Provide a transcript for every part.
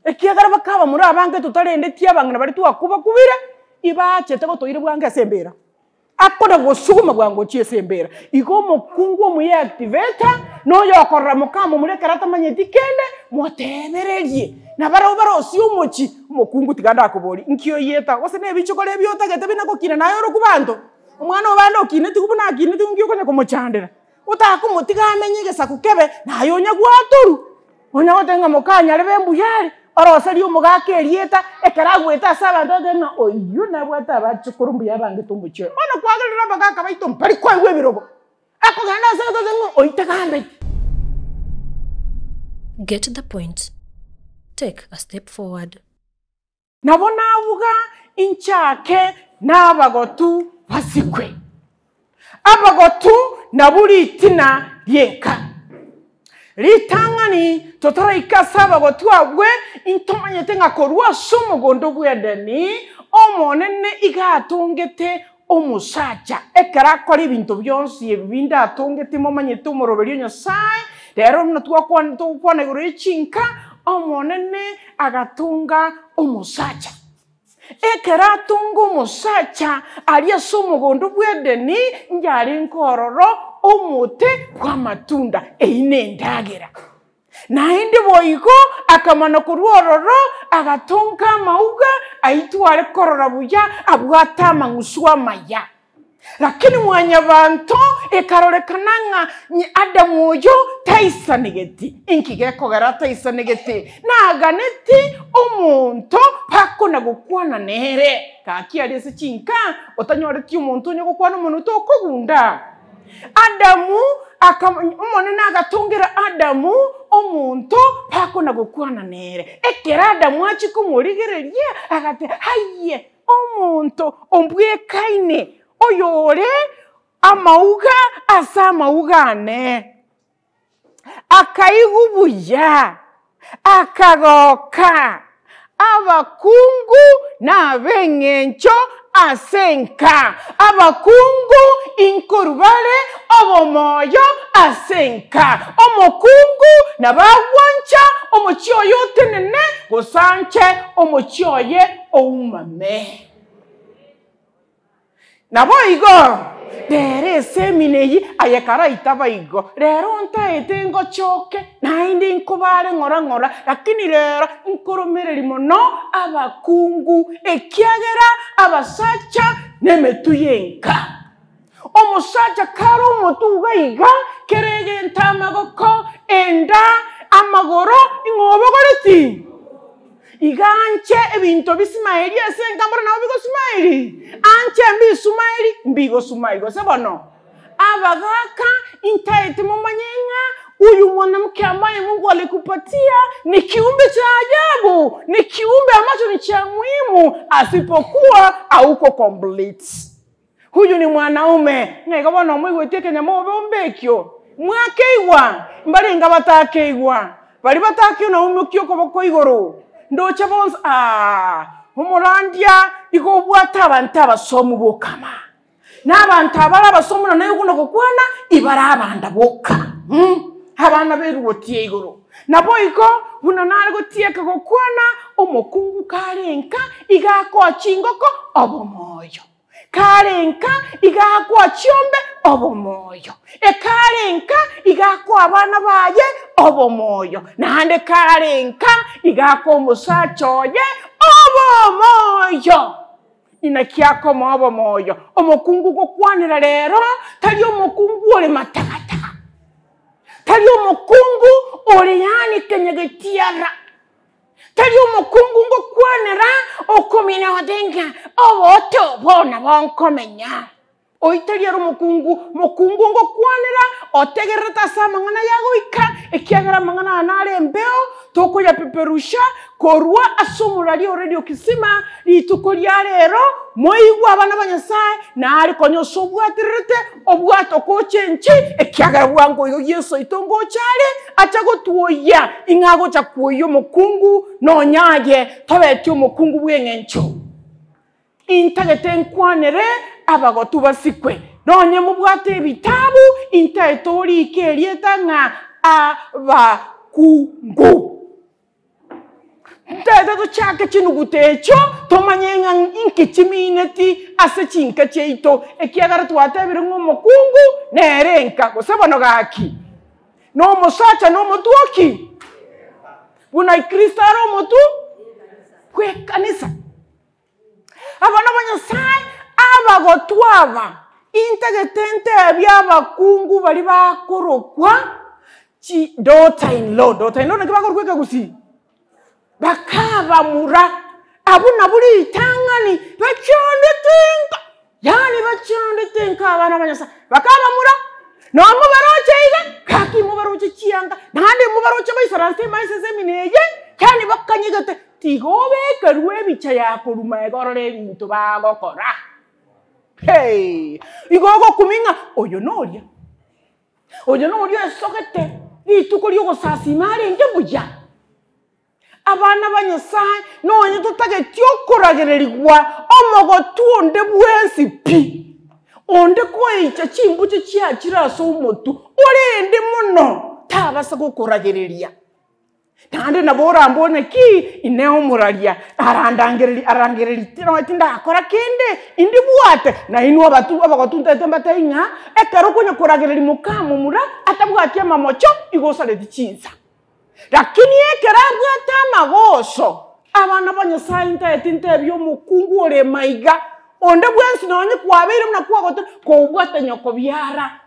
Ekiagera bakaba more abange totarendeti abang'ina baria twakubakubire, ibachete gotoira bwango ase embera. Akona gosuguma bwango gochia ase embera. Igo omokungu omuya activator, na oyokorora mokamomura ekero atamanyeti kende, motebererie. Na barabwo barosie omochie, omokungu tiga ndakoborie, nki oyeta? Gose na ebichokoro ebi otagete binagokina naye oroku banto? Omwana oo bande okinetigwe buna akinetigwe nki okonya komochandera? Otakomotiga amenye egesaku kebe, naye onya gwatorwa. Onya goteba ng'a mokanyarebe mbuya are, oroserie omogaka erieta, ekero agwete ase abanto otebe ng'a oyio nabwate abachokoro mbuya abangete omochie oyo. Bono kwagerire abagaka baito mbari koegwa ebirogo, akogenda ase egento otebe ng'a oyio tagambeti. Get the point. Take a step forward. Nabo nabuga inchake nabagotu basikwe. Abagotu nabwo ritina ri'enka. Ritang'ani totaraika ase abagotu abwe, intomanyete ng'a korwa ase omogondo bw'Edeni, Omonene iga atongete omosacha. Ekero akora ebinto bionsi ebi binde atongete momanyete omoroberio o Nyasae, rero buna twakwana togokwana igoro ye chinka, Omonene agatonga omosacha. Ekero atonga omosacha aria ase omogondo bw'Edeni, yarenge ororo omote bw'amatunda, eyio nendagera. Naende boigo akamana korwa ororo, agatonka amauga aitware korora buya, abwate amang'usu amaya. Lakini mwanyabanto ekarorekana ng'a Adamu oyo taisanegeti. Inki gekogera ataisanegeti? Naganeti omonto bakona gokwana nere. Gaki aria ase chinka, otanyoreti omonto onye gokwana omonwe tokogunda. Adamu aka, Omonene agatongera Adamu omonto bakona gokwana nere. Ekero Adamu achia komorigereria, agateba, Aye, omonto ombwekaine, oyore amauga ase amauga ane. Akaigwa buya, akagoka. Abakungu nab'engencho ase enka, abakungu inkorwa bare obomoyo ase enka. Omokungu nabo agwancha omochie oye otenene, gose anche omochie oye oumame. Naboigo, rero esemina eyio aye karaitaba igo, rero ntaete ngochoke, naende nkobare ng'ora ng'ora, lakini rero nkoromereria mono abakungu, ekiagera abasacha nemetwe y'enka. Omosacha kare omotwe iga iga, kera egento amagoko, enda, amagoro, ing'o obogoreti? Iga anche ebinto bisimaeri ase enka mboro nabo bigosimaeri? Anche mbisumaeri, mbigosumai gose bono? Abagaka, intaete momanye ng'a huyu mwanamke ambaye Mungu alikupatia ni kiumbe cha ajabu, ni kiumbe ambacho ni cha muhimu, asipokuwa hauko complete. Huyu ni mwanaume, ng'a igo bono omoigweti ekenyama obe ombekio. Mwakeigwa? Mbarenge abatakeigwa? Baria batakeigwa naumiokie okoboko igoro. Ndoche bonsi, aah, omorandia igo obwate abanto abasomu bokama. Na abanto abare abasomu na naye okona gokwana, ibare abanda boka, mm, abana b'eruoti ya igoro. Naboigo buna nare gotieka gokwana, omokungu kare nka, iga akoa chingoko obomoyo. Kare nka iga akoa chiombe obomoyo, ekare nka iga akoa abana baye obomoyo, naende kare nka iga akoa omosacha oye obomoyo. Inaki akomoa obomoyo? Omokungu gokwanera rero tari omokungu ore matagataga, tari omokungu ore yaani kenyegetiara. Tari omokungu ngokwanera okomina gose ng'a obote obo nabo nkomenya. Oyio tari ere omokungu, mokungu ngokwanera otegererete ase amang'ana aya agoika, ekiagera amang'ana aya nare embeo, tokoyapeperusha korwa ase omoraria o Radio Kisima rituko ria rero, moigwe abana ba Nyasaye, nare konya ase obwatererete obwate okocha enchi, ekiagera bwango igo Yeso oito ngocha are, acha gotwoyia, ing'a agocha kwoyia omokungu nonya aye tobeti omokungu bw'eng'encho. Intagete nkwanere abagotu basikwe, nonye mobwate ebitabu, intaete orike erieta ng'a abakungu. Ntaete tochake chinuguta echio, tomanye ng'a inki chimineti ase chinka chiaito, ekiagera twatebire ng'a omokungu nere enka, gose bono gaki, na omosacha nomotwoki, buna Kristo are omotwe bw'ekanisa. Abana ba Nyasae abagotwa aba, intagete ntebie abakungu baria bakorokwa chi daughter in law, daughter in law naki bakorokwa ekegusii? Bakabamura, abwo nabwo ritang'ani bachandete nka, yaani bachandete nka abana ba Nyasae, bakabamura, nonya mobaroche iga, gaki mobaroche chianga, naende mobaroche baisaransete emaiso ase eminwe eye, yaani bakanyegete. Tiga obekerwe ebicha ya koruma iga orore ebinto bagokora. Hey! Igo ogokumia ng'a oyo noria, oyo noria oesogete rituko ri'ogosasima arenge buya. Abana ba Nyasae nonye totageti okoragererigwa omogotu onde bwensi pi, onde koicha chimbuche chiachire ase omotwe, orende mono tabasa gokoragereria. Naende nabo orambore naki ine omoraria, arandangererie arangererie tinoe tindakora kende, indibwate. Na inwe abatu abagotu ntaete mbatebie ng'a, ekero okonya koragereria mokamomura atabwati amamocho, igo osareti chinsa. Lakini ekero abwate amagoso, abana ba Nyasaye ntaeti ntebie omokungu ore maiga, onde bwensi nonye kwabeire buna kwagotire, kobwate nyoko biara.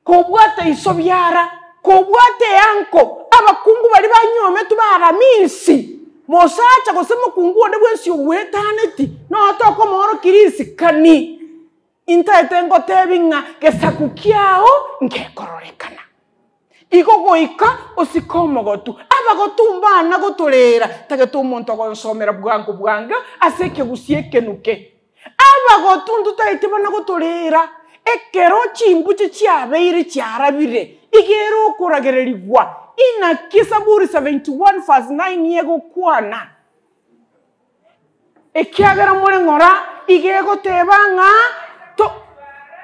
Kobwate iso biara, kobwate eanko, abakungu baria banyuometwe b'Aramisi, mosacha gose mokungu onde bwensi ogwetaneti, nonya tokomoorokia risikani, intaete ngotebi ng'a gesaku kiao ngekororekana. Igo goika osike omogotu. Abagotu mbana gotoreera, tagete omonto ogonsomera bwango bwango ase ekegusi ekenuke. Abagotu ntotaete bana gotoreera, ekero chimbuche chiabeire chiarabire, iga ere okoragererigwa. Inaki Saburi 71 verse 9 egokwana? Ekiagera more ng'ora, iga egoteba ng'a to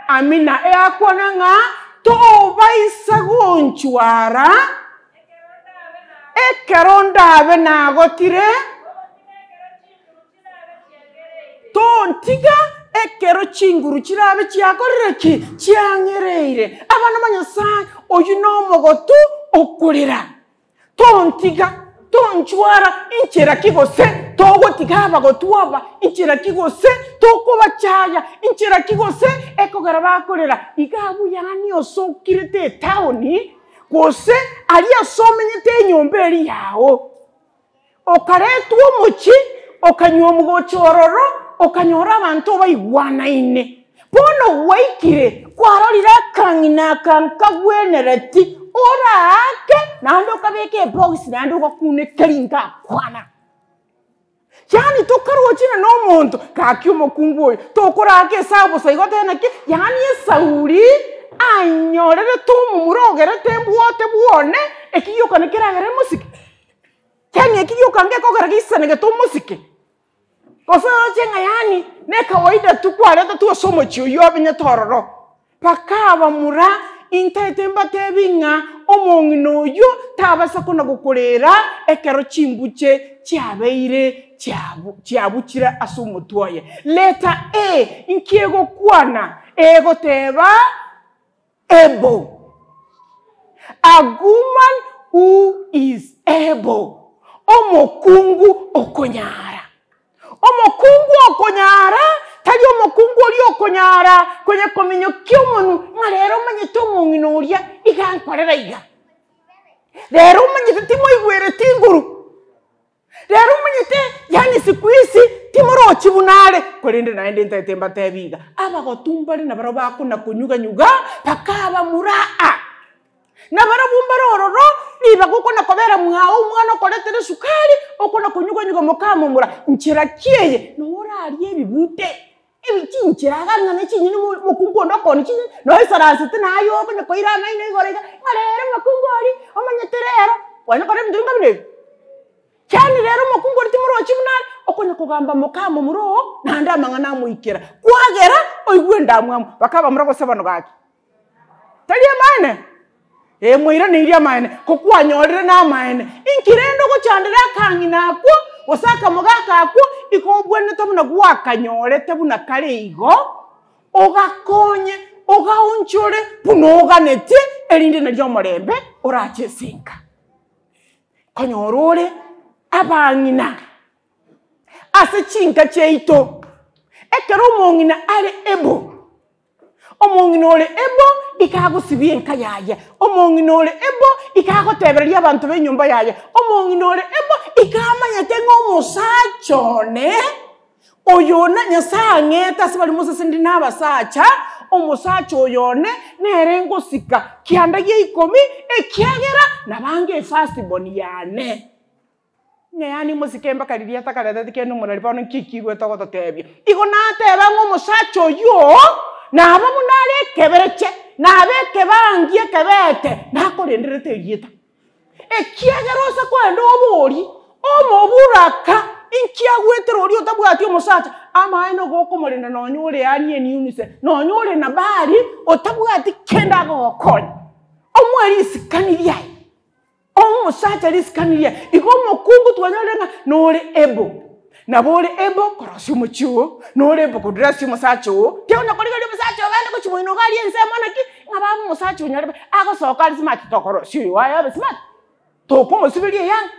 Amina, egakwana ng'a tobaisa gonchwara ekero ndabe nagotire. Tontiga ekero chinguru chirabe chiakorire ki? Chiang'ereire. Abana ba Nyasae, oyio nomogotu okorera. Tontiga, tonchwara, inchera ki gose togotiga abagotu aba? Inchera ki gose tokobachaya? Inchera ki gose ekogera bakorera? Iga abwo yaani osokirete etaoni, gose aria ase omenyete enyomba eria yao. Okaretwa omochie, okanywa omogocho ororo, okanyora abanto baigwanaine. Bono gwaikire, kwarorire akang'ina aka nkagwenereti, oraake naende okabeka ebox naende ogakunekeri nkakwana. Yaani tokarochire na omonto, gaki omokungu oyo, tokoraaka esabu bosa igo otebe naki, yaani esauri anyorerete omomura ogerete embwote bwone, eki gioka nekeragere emosike. Yaani eki gioka ngekogera geisanegete omosike, gose oroche ng'a yaani ne ekawaida tu kwaretetwe ase omochie oyio omenyete ororo. Bakabamura, intaete mbatebi ng'a omong'ina oyio tabasa kona gokorera ekero chimbuche chiabeire chiabu chiabuchire ase omotwe oye. Letter A, inki egokwana? Egoteba. Able, a woman who is able, omokungu okonyara. Omokungu okonyara tari omokungu oria okonyara konya kominyokia omonwe ng'a rero omanyete omong'ina oria iga ankorera iga. Rero omanyete timoigwereti igoro. Rero omanyete, yaani siku hizi timorochi buna are, korende naende ntaete mbatebi iga, abagotu mbare nabarabwo bakona konyuga-nyuga, bakaba muraa. Nabarabwo mbare ororo, ribaga okona kobera mwao omwana okoretera esukari, okona konyuga-nyuga mokamomura, nchera ki eye? Noo orarie ebibute, ebi chinchera iga ng'a ne chinyeni mo mokungu onde okoonia chinyeni, noisaransete naye okonya koira amaino igoro iga, ng'a rero omokungu oria, omanyete rero, kwanya kora ebinto binga buna ebi. Yaani rero omokungu oria timorochi buna are, okonya kogamba moka momura oo, naende amang'ana amoikera, kwagera oigwe endamwamu, bakabamura gose bono gaki. Tari amaene? Ee, mwairaneirie amaene, ko kwanyorire namaene. Inki rende ogochandera akang'ina akwo? gose akamogaka akwo, igo obwenerete buna gwakanyorete buna kare igo, ogakonye, ogaonchore buna oganetie, erinde nario omorembe orache ase enka. Konyora ore abang'ina ase chinka chiaito, ekero omong'ina are able, omong'ina ore able iga agosibia enka yaye, omong'ina ore able iga agotebereria abanto ba enyomba yaye, omong'ina ore able iga amanyete ng'a omosacha one, oyo one Nyasaye ang'ete ase baria mosesenirie na abasacha, omosacha oyo one nere ngosika kianda gia ikomi, ekiagera nabange efirst born yane. Ng'a yaani mosike mpaka riria atakareteti kende omorari bono nki ekigwete ogototebia. Igo nateba ng'a omosacha oyio naba buna are ekebereche, naba ekebangi ekebete, nakorenderete erieta. Ekiagera ose koenda oborie, omoburaka inki agwetera oria otabwati omosacha, amaene ogokomorenda nonya ore yaani eniunise, nonya ore Nabali otabwati kende agogokonya, omoe risikani riaye. Omosacha risikani riaye. Igo omokungu twanyorire ng'a nore able, nabo ore able korosia omochie oo, nore able kodressia omosacha oo, tiakonya korigereria omosacha oo ogende gochia moino iga aria ensemo naki, ng'a baba omosacha onyore be, agosoka are smart tokorosia oyo aye abe smart, tokomosiberia eyanga,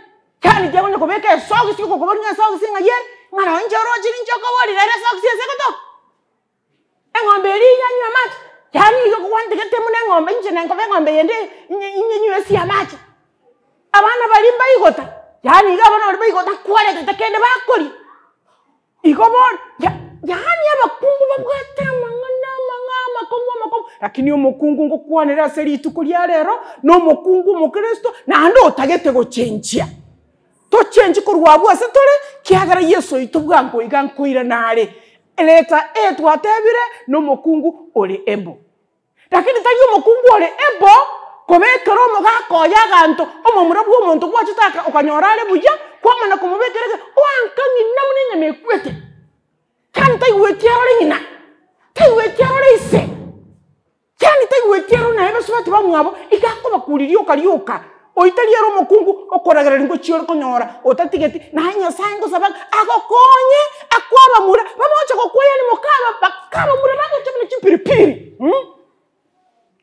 yaani tiakonya kobeka esogisi okokoboria ng'a esogisi ng'ai ere, ng'a nonye inche oroche ninche okoboria rero esogisi ase egotoka. Eng'ombe eria yanywa amache, yaani igo gwantigete buna eng'ombe inche nenkoba eng'ombe eyende inyenywe ase amache. Abana baria mbaigota, yaani iga abana baria baigota nkwaretete kende bakoria. Igo bono ya- yaani abakungu babwate amang'ana amang'ao amakong'u amakong'u, lakini omokungu ngokwanere ase rituko ria rero, na omokungu omokristo, naende otagete gochenchia. Tochenchi korwa abwo ase tore, kiagera Yeso oito bwango iga nkoirana are. Leta E twatebire nomokungu ore able. Lakini tari omokungu ore able kobekera omogaka oye aganto, omomura bwa omonto gwachete aka okanyora are buya, kwamana komobekera ege, oanka ng'ina buna enyama ekwete. Yaani taigweti arore ng'ina, taigweti arore ise. Yaani taigweti ero naye basubati bamwabo, iga akobakuria rioka rioka, oitari ere omokungu okoragereria ngochia ore konyora otatigeti, naye Nyasaye ngosaba ng'a agokonye akoe abamura, bamoche gokwa yaani mokaba bakabamura bagocha buna chipiripiri mh,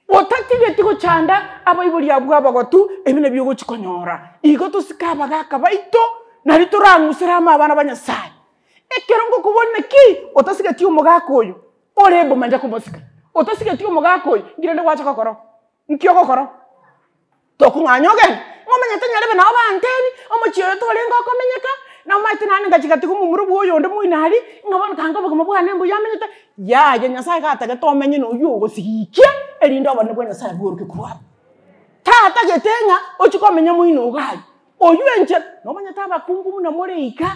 otatigeti gochanda abaibori abwo abagotu, ebi nabio ogochi konyora. Igo tosike abagaka baito, nari torang'usere amo abana ba Nyasaye. Ekero ngokoboria naki otasigeti omogaka oyo, Ore eboma inche komosika, otasigeti omogaka oyo, nki rende gwacha gokora oo? Nki ogokora oo? Tokong'anya ogende, ng'a omanyete nyarebe nabo bantebi, omochie oyo torenge okomenyeka, na omanyete naende ngachia ngatiga omomura bwa oyonde moino aria, ng'a bono kanga obogima bwane mbuya amenyete, yaya Nyasaye gatagete omenye na oywo ogosigikia, erinde obonene bwa Nyasaye bworoke korwa abwo. Tatagete ng'a ochie komenya moino iga aria, oywo enchera, nomanyete abakungu buna more iga,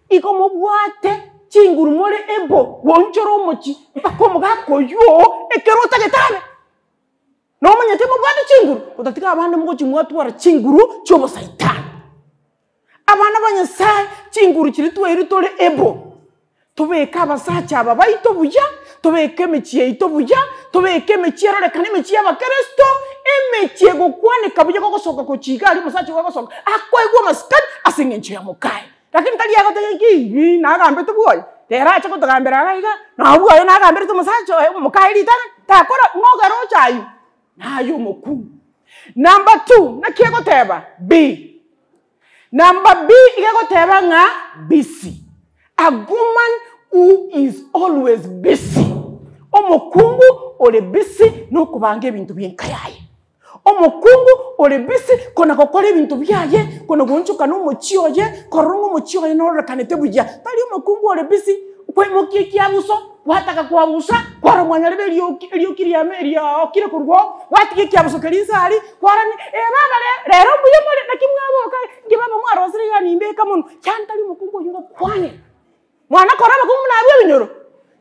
Igo mobwate chinguru more able goonchora omochie mpaka omogaka oyio oo ekero otagete abe. Nomanyete mobwate chinguru, gotatiga abande mogochia mwatwara chinguru chi'obosaitani. Abana ba Nyasaye chinguru chiria twairwe tore able, tobeke abasacha aba baito buya, tobeke emechie yaito buya, tobeke emechie erorekane emechie y'abakeresto, emechie egokwaneka buya gogosoka gochia iga aria omosacha ogo agosoka, akoegwa amasikani ase eng'encho ya mokaye. Lakini tari agoteba ng'a ki nagambete bwoye, rero ache gotogambera iga iga, nabo bwoye nagamberete omosacha oye omokaye ritang'ani, takora ng'a ogere oche aywo, naye omokungu. Number two, naki egoteba? B. Number B iga egoteba ng'a busy, a woman who is always busy, omokungu ore busy nokobanga ebinto bia enka yaye. Omokungu ore busy kona gokora ebinto biaye, kona goonchoka na omochie oye, korora ng'a omochie oye nororekanete buya. Tari omokungu ore busy kwaimokia ekiabuso, gwataka kwabusa, kwarora mwanyarebe erioki erioki riame riaokire korwa oo, gwatiga ekiabuso keria inse aria, kwarania eh baba re rero mbuya more naki mwaboka inki baba mwarosire iga nimbeka monwe, yaani tari omokungu oywo ngokwanera. Mwana kore abakungu buna abwo ebinyoro,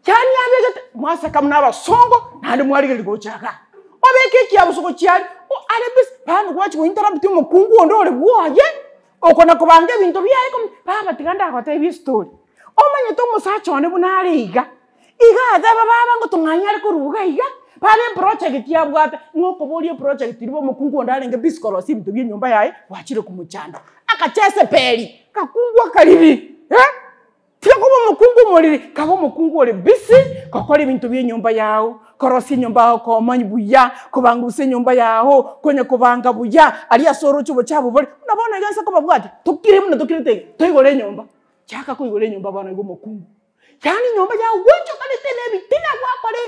yaani abegete mwaseka buna abasongo naende mwarigereria gocha igaa. Obeke ekiabuso gochia aria, o are busy, bono gwachia gointerrupt omokungu onde ore bwoye, okona kobanga ebinto biaye komi baba tiga ndagotebie estory, omanyete omosacha one buna are iga, iga ateba baba ngotong'anyia are korwa iga iga, baba eproject abwate, ng'a okoboria eproject riria omokungu onde arenge busy korosia ebinto bia enyomba yaye, gwachire komochanda. Akacheseperi. Gakungu akariri, eh? Tiga koba omokungu omoriri, kaba omokungu ore busy gokora ebinto bia enyomba yao, korosia enyomba yao koomani buya, kobangusa enyomba yao, konya kobanga buya, aria ase oroche obochabu bore, buna bono iga nse kobabwate, tokire buna tokirete iga, toigore enyomba, chaka koigora enyomba bono iga omokungu. Yaani enyomba yao gwachokanete na ebitina gwakora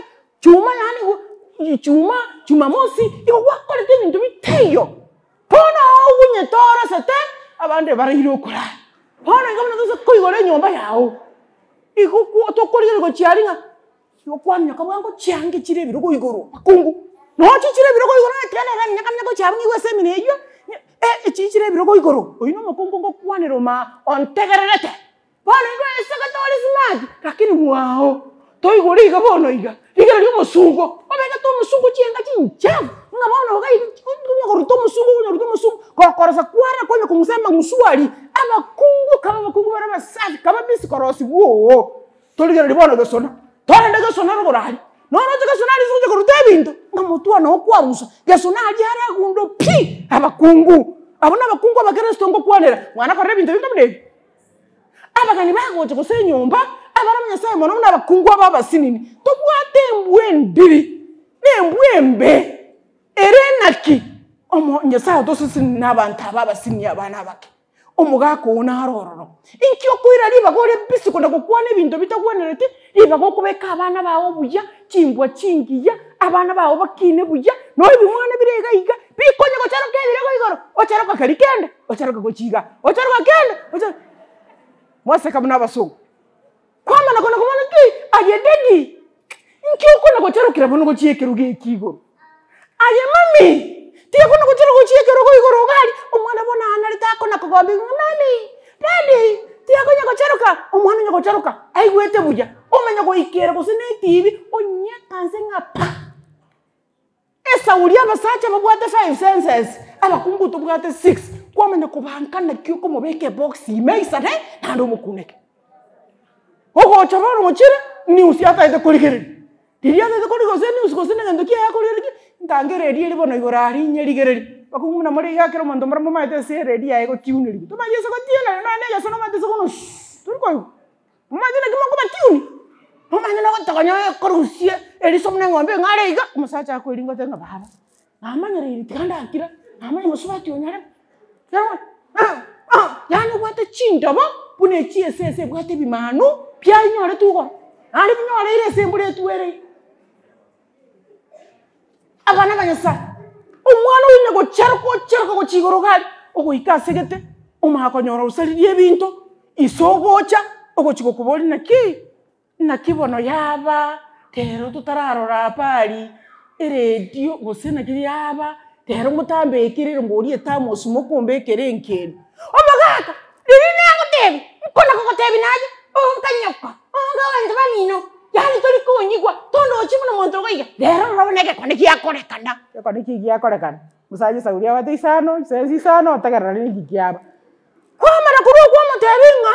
chuma yaani gwa chuma, jumamosi, igo gwakorete ebinto bitaiyo. Bono ogunyete orosete, abande baraire okorara. Bono iga buna tose koigora enyomba yao, igo kwo tokorigereria gochia aria ng'a igo kwaminyoka bwango chiange chire ebirogo igoro akungu, nochi chire ebirogo igoro ng'a tiga nere minyaka minyaka gochia abwo ng'igwe ase emino eywo, echi chire ebirogo igoro, oywo na omokungu ngokwanera omaa ontegererete. Bono igo esegete ore smart, lakini mwao toigure iga bono iga, rigereria omosungo, obegete omosungo chianga chinchafu, ng'a bono iga iga onya koruta omosungo onya koruta omosungo, gokorosa kware konya kong'usa amang'usu aria, abakungu kaba abakungu bare abasafi, kaba busy korosigwa oo, torigereria bono gesona, torende gesona rogoro aria, noroche gesona aria ase ogocha koruta ebinto, ng'a motwe one okwarusa, gesona aria are agundo pi, abakungu, abwo na abakungu abakeresto ngokwanera, mwana korora ebinto binga buna ebi. Abageni bagocha gose enyomba, abarabwo Nyasae mono buna abakungu aba abasinini, tobwate embwa endiri, na embwa embe, ere naki? Omo Nyasae otoseseniri na abanto aba abasinini abana abake. Omogaka oo naro ororo. Inki okoira ribaga ore busy kona gokwana ebinto bitagwenereti, ribaga okobeka abana bao buya, chimbwa chingiya, abana bao bakine buya, nonya ebimwana bire iga iga, bikonya gocharoka ebirogo igoro, ocharoka keria kende. Ocharoka gochia iga, ocharoka kende, ocha mwaseka buna abasongo. Kwamana kona komanya ki, aye daddy, nki okona gocharokera bono gochia ekerogo eki igoro? Aye mummy, tiga kona gocharoka gochia ekerogo igoro iga aria, omwana bono anarete akona kogambia ng'a mummy, daddy, tiga konya gocharoka, omwana onya gocharoka aigwete buya, omanya goikera gose na etibi, onyeka nse ng'a pa. Esauri abasacha babwate five senses, abakungu tobwate six, kwamanya kobanka naki okomobeka ebox ime aisane naende omokuneke. Ogocha bono gochire, news atagete korigereria, riria atagete korigereria gose enews gose na egento kiaye akorigereria ki, ntange eredio eria bono igoro aria nyerigererie. Abakungu buna more iga ekero omonto mbare momanyete ase eredio yaye egotiunerigwa, tomaeti ase egotiunerigwa nonya na egeso nomanyete ase bono shhh tori koigwa. Momanyete naki mokobatiunia? Momanye nogotogonya okorusia eriso buna eng'ombe eng'are iga, omosacha akoeringa otebe ng'a baba, namanyereiri tiga ndakira, namanya omosubati onyare yaani obwate chindobo buna echi esese ebwate ebimanu biainyoretwe igoro, naende binyoreire ase embura etwereire. Abana ba Nyasae, omwana oyo onye gocharoka ocharoka gochia igoro iga aria, ogoika ase gete, omanye konyora osaririe ebinto, ise ogocha, ogochia gokoboria naki, naki bono yaba, rero totararora habari, eredio gose naki yaba, rero motambekere ere mborie ethamosi mokombekera enkendu. Omogaka, riria nagotebia, nkona kogotebia naye, onkanyoka, onga abanto bamino. Yaani tori konyigwa, tondochi buna omonto ogoiga, rero rora buna egekone giakorekana. Egekone ki giakorekana? Omosacha esauri abwate isano, chisenti isano, otegerera rende inki kiaba. Kwamana korwa okwo omotebi ng'a,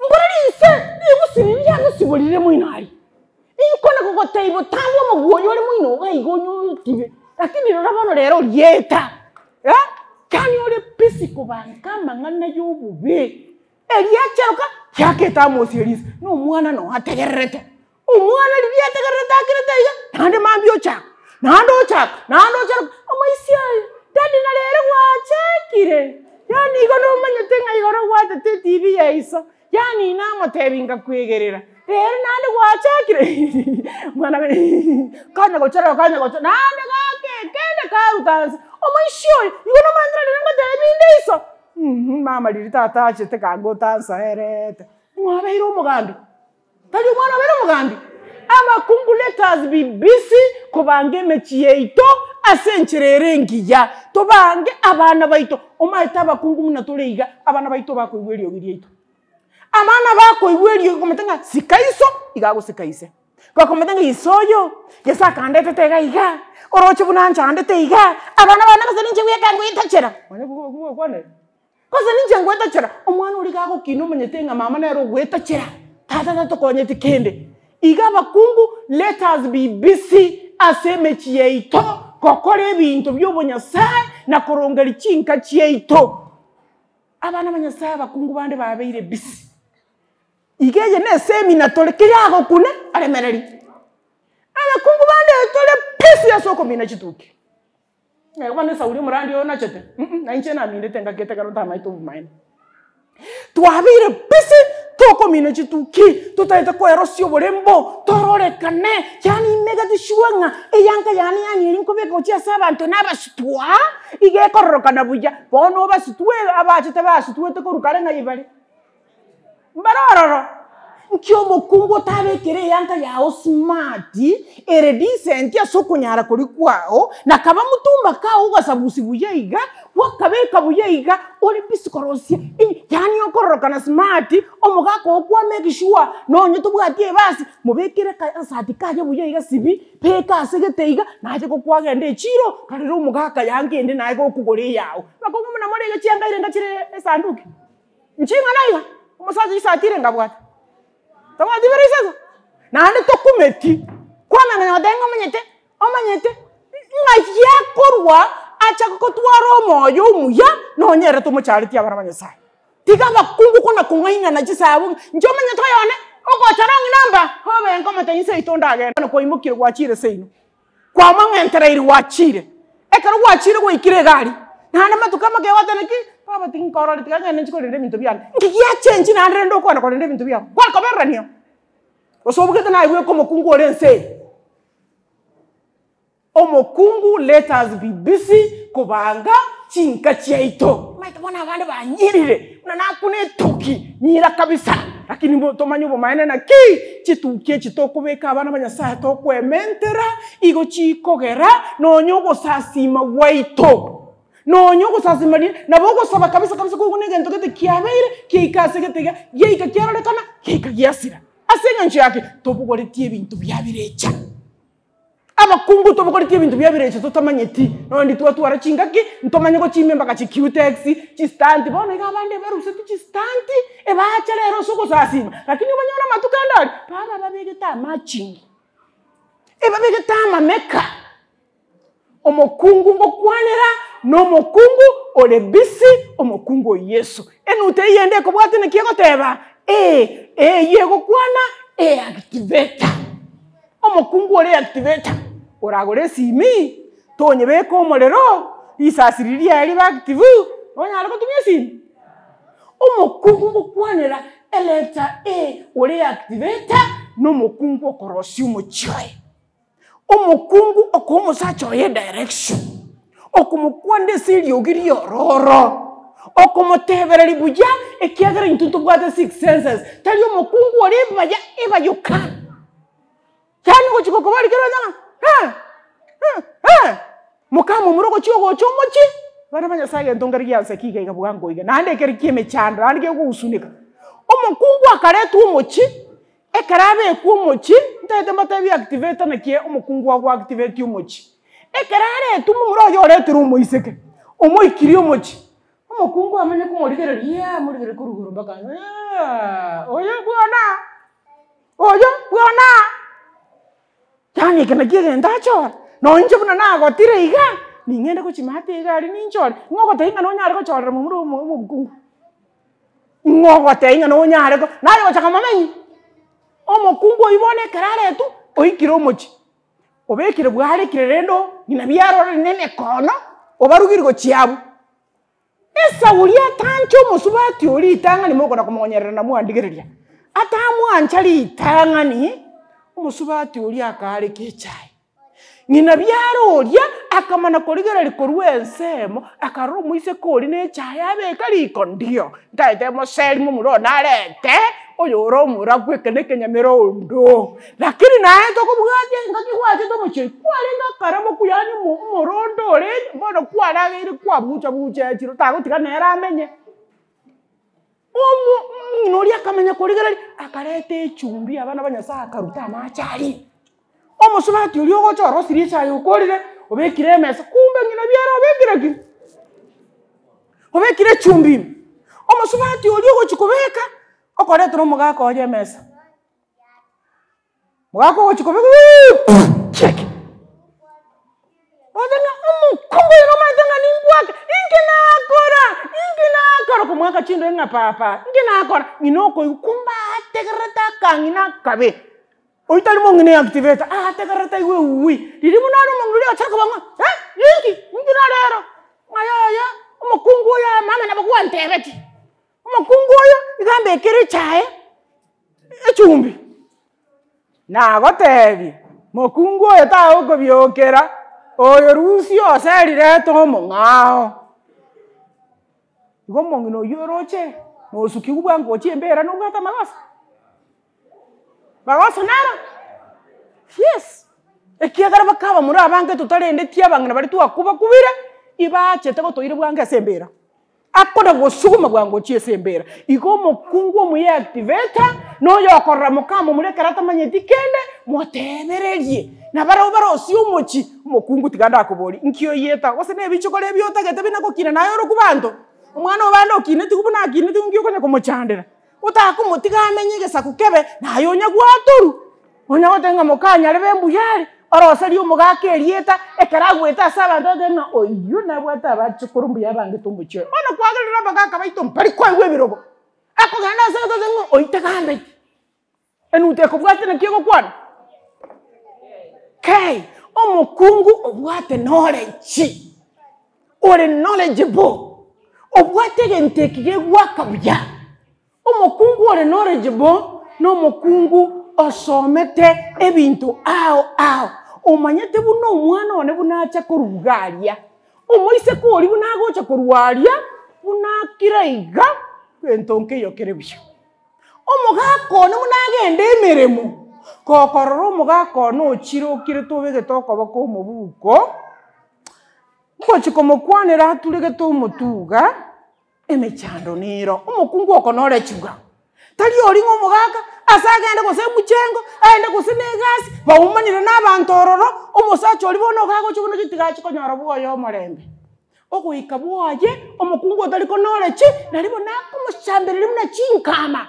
mbora rinse, rigusi riria riagosiborire moino aria. Inkona kogotebia botambe omogwa oyo ore moino iga iga onye otibe, lakini rora bono rero orieta, eh, yaani ore busy kobanka amang'ana ya obobe. Eriacharoka riaketa amosi erinse, na omwana noo ategererete. Omwana riria ategererete akerete iga, naende mambia ochaka, naende ochaka, naende ocharoka, omoisia oyo, daddy na rero gwachakire, yaani igo nomanyete ng'a igoro gwatete etibi ya iso, yaani namotebi ngakoegerera, rero naende gwachakire mwana konya gocharoka konya gocharoka naende gaka ekende karuta nse, omoisia oyo, igo nomanyete rero ngotebi inde iso. Mama riria tata achete kanga otansoerete, ng'a obeire omogambi? Tari omwana obeire omogambi? Abakungu let us be busy kobanga emechie yaito ase enchera ere engiya, tobange abana baito, omanyete abakungu buna tore iga, abana baito bakoigwa eriogi riaito. Abana bakoigwa eriogi komanyete ng'a sika iso, iga agosika ise. Bakomanya ng'a ise oyo, Yeso akandetete iga iga, oroche buna anchandete iga, abana bane gose ninche bweka ngoetachera. Manya gokwanera? Gose ninche ngoetachera, omwana oria iga agokina omanyete ng'a mama nere ogoetachera, tata tatokonyeti kende. Iga abakungu, let us be busy ase emechie yaito, gokora ebinto bia obonyasae na korongeria chinka chiaito. Abana ba Nyasaye abakungu bande babeire busy. Iga eye nesemina tore kera agokuna aremererie. Abakungu bande tore busy ase okomina chituki. Ng'a bono esauri omorandi oyo nachete, mm na inche namindete engaki ekero ntamaete obomaene. Twabeire busy tokomina chituki, totaete koerosia oborembo, tororekane, yaani imegati sure ng'a eyanka yane yaani eri nkobeka gochia ase abanto na abasitwa, iga ekororokana buya. Bono obasitwe abachete basitwete korwa kare ng'ai bare? Mbare ororo, nki omokungu otabekere eanga yao smart, ere decent ase okonyara koria kwao, na kaba mutumba kao ogasabusia buya iga, gwakabeka buya iga, ore busy korosia yaani okororokana smart, omogaka oo kwa make sure nonye tobwati ebasi, mobekere agasati kaye buya iga sibi, beka ase gete iga, naye gokwagenda echiro, rorera omogaka yanga ende naye gokogora eyao. Abakungu buna more iga chianga irenga chire esanduki. Nching'ana iga, omosacha chisati ere ngabwate, tabwati bire isato, naende tokumeti, kwamanya goteba ng'a omanyete, omanyete, ng'ai giakorwa acha gotwara omoyo omuya, nonye ere tomocharetie abana ba Nyasaye. Tiga abakungu kona kong'ainana chisabu, inche omanyete oyone, ogocha wrong number, obe nkomotebia inse yaito ndagende, bono kwaimokire gwachire seino. Kwamong'entereiri gwachire, ekero gwachire gwaikire iga aria, naende amatuko amake gwateba naki, baba tinkorora tiga ng'ende nchie korenda ebinto biane. Nki giachenchi naende rende okogenda korenda ebinto biago? Gwakobererania oo? Gose obugete naye bweka omokungu ore ense eye? Omokungu let us be busy kobanga chinka chiaito. Omanyete bono abande banyirire, buna nakuna etuki, nyira kabisa, lakini bo tomanye obomaene naki, chituki echi tokobeka abana ba Nyasaye tokwementera, igo chikogera nonya ogosasima gwaito, nonya ogosasima riria, nabo ogosaba kabisa kabisa koigwa na egento gete kiabeire, kiaika ase gete iga, giaika kiarorekana, giaika giasira. Ase eng'encho yaki, tobogoretie ebinto biabirecha. Abakungu tobogoretie ebinto bia ebirecha totamanyeti, nonya ndi twatwara chingaki, ntomanye gochimia mpaka chicutex, chistanti, bono iga abande ebaruseti chistanti, ebacha rero ase ogosasima, lakini obanyore amatuko ande aria, baba babegete amatching, ebabegete amameka. Omokungu ngokwanera na omokungu ore busy, omokungu o Yeso. Enuto eyio ende ekobwatia naki egoteba, ee, eyio egokwana eactivator. Omokungu ore activator, oragore esimi, tonyebeka omorero, risasi riria riaye ribe active, nonyare gotumia esimi? Omokungu ngokwanera eletter A ore activator, na omokungu okorosia omochie oye. Omokungu okoa omosacha oye edirection, okomokwanera ase eriogi riororo, okomotebereria buya ekiagera intwe ntobwate six senses, tari omokungu ore ebaya ebayoka. Yaani ogochia gokoboria kera onye ng'a moka momura ogochia ogocha omochie, abana ba Nyasaye egento nkere gianseki iga iga bwango iga, naende ekere kia emechando naende kegogusuneka. Omokungu akaretwa omochie. Ekero abekwa omochie, ntagete mbatebie activator naki omokungu ago activate omochie. Ekero aretwe momura oye oreterwe omoiseke, omoikirie omochie, omokungu amanye komorigereria eeh amorigererie korwa igoro mpaka inse eeh oyo bwana, oyo bwana, yaani eke nakio egento achore, nonye inche buna nagotire iga, ning'ende gochimata iga aria ninchore, ng'o ogotebia ng'a nonyare gochorera momura omo omokungu. Ng'o ogotebia ng'a nonyare ko, naye gochaka momenyi, omokungu oyio bono ekero aretwe, oikire omochie, obekire bwarekire rende oo, ng'ina biarorire na emekono, obarugire gochia abwo. Esauri atanche omosubati oria ritang'ani mokona komonyerera na mwandigereria, atamwancha ritang'ani, omosubati oria akaareka echae. Ng'ina biara oria akamana korigereria korwa ensemo, akarora omoiseke oria na echaye abeka riko ndio, ntaete moseri momura one arete, oyore omorabu eke na ekenyamera ondo. Lakini naye tokobwatia engaki gwachete omochie oyio, kwarenge akaramoku yaani omo omorondo orenge, bono kwarageire kwabucha bucha echiro tagotiga nere amenye. Omo ng'ina oria akamanya korigereria, akareta echumbi abana ba Nyasaye akaruta amache aria. Omosubati oria ogocha orosirie echaye okorire, obekire emesa, kumbe ng'ina biara obekire ki? Obekire echumbi ime. Omosubati oria ogochia kobeka, okoretera omogaka oye emesa. Omogaka ogochia kobeka uuuh cheki. Ote ng'a omokungu oyo nomanyete ng'a nimbwake, inki nakora? Inki nakora? Ekero okomwaka chindoe ng'a papa, inki nakora? Ng'ina okoigwa kumbe ategererete akang'ina akabe. Oyio tari mong'ina eactivator, ategererete aigwe euui, riria buna are omong'ina oria agachaka koba ng'a eh, inki, inki narero? Ng'a yaya, omokungu oyo aa mama nabo gwantebetie, omokungu oyo iga ambekere echae, echumbi. Nagotebia, mokungu oyo tagokobiokera, oyo rusia ose rirete omong'ao. Igo omong'ina oyio oroche, nosukiwu bwango gochia embera nobwate amagoso? Magoso naro? Yes, ekiagera bakabamura abange totarendeti abang'ina baria twakubakubire, ibachete gotoira bwango ase embera. Akona gosuguma bwango gochia ase embera. Igo omokungu omuya activator, na oyokorora mokamomura ekero atamanyeti kende, motebererie. Na barabwo barosie omochie, omokungu tiga ndakoborie, nki oyeta? Gose na ebichokoro ebi otagete bina gokina naye oroku banto? Omwana obande okineti buna akineti nki okonya komochandera? Otakomotiga amenye egesaku kebe, naye onya gwatorwa. Onya goteba ng'a mokanyarebe mbuya are, oroserie omogaka erieta, ekero agwete ase abanto otebe ng'a oyio nabwate abachokoro mbuya abangete omochie oyo. Bono kwagerire abagaka baito mbari koegwa ebirogo, akogenda ase egento otebe ng'a oyio tagambeti. Enuto ekobwate naki egokwana? Kei, omokungu obwate knowledge, ore knowledgeable, obwate egento eki gegoaka buya. Omokungu ore knowledgeable na omokungu osomete ebinto ao ao, omanyete buna omwana one buna acha korwa iga aria, omoiseke oria buna agocha korwa aria, buna akire iga, gento nkeiyo kere buya. Omogaka one buna agende emeremo, gokorora omogaka one ochire okirete obegete okoboko omobuko, ngochi komokwanera aturegete omotuga, emechando nero. Omokungu oko nore chiga, tari oria ng'a omogaka ase agende gose emuchengo, aende gose na egasi, baumanire na abanto ororo, omosacha oria bono iga agocha buna getiga achi konyora bwoye omorembe. Ogoika bwoye, omokungu otari konorechi, nari bono akomochambereria buna chinkama.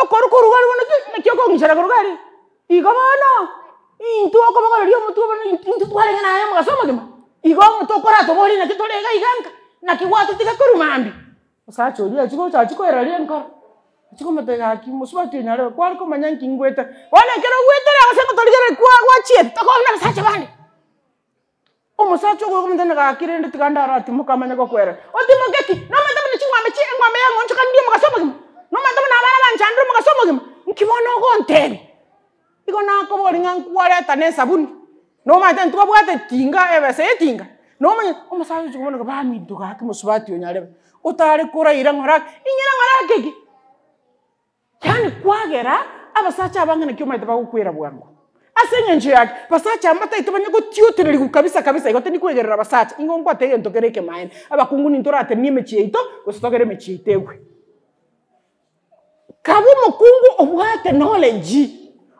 Okoru koruga aria bono ki, naki okong'ichera koruga aria? Igo bono, intwe okobogoreria omotwe bono intwe twarenge naye omogaso omogima, igo tokoratoborie naki tore iga iga nka, naki gwatotiga korwa mambia. Omosacha oria achia gocha achia koiraria enkoro, achia komotebia gaki mosubati onyarebe kware komanya nki ngwete, bono ekero ogwetere gose ngotorigereria kwa gwachiete tokobuna abasacha bande. Omosacha ogoika omonto gaki rende tiga ndaratimoke amanye gokwerera. Otimoke ki? Nomanyete buna ching'ombe chi eng'ombe yang'onchokanire omogaso omogima? Nomanyete buna abana banchandire omogaso omogima? Nki bono ogontebia? Igo nakoboria ng'a nkwareta na esabuni, nomanyete ntwabwate etinga ebesa ya etinga, nomanyete omosacha ochi kobuna baminto gaki mosubati onyarebe, otare koraira ng'ora ake, ing'ira ng'ora ake ki? Yaani kwagera abasacha abange naki omanyete bagokwera bwango. Ase eng'encho yaki, basacha aba mbataete banye gotiotererigwa kabisa kabisa igo tindi kwegerera abasacha, ingo nkwate egento kere ekemaene. Abakungu ninto toratenenie emechie yaito, gose togere emechie yaito egwe. Kabe omokungu obwate knowledge,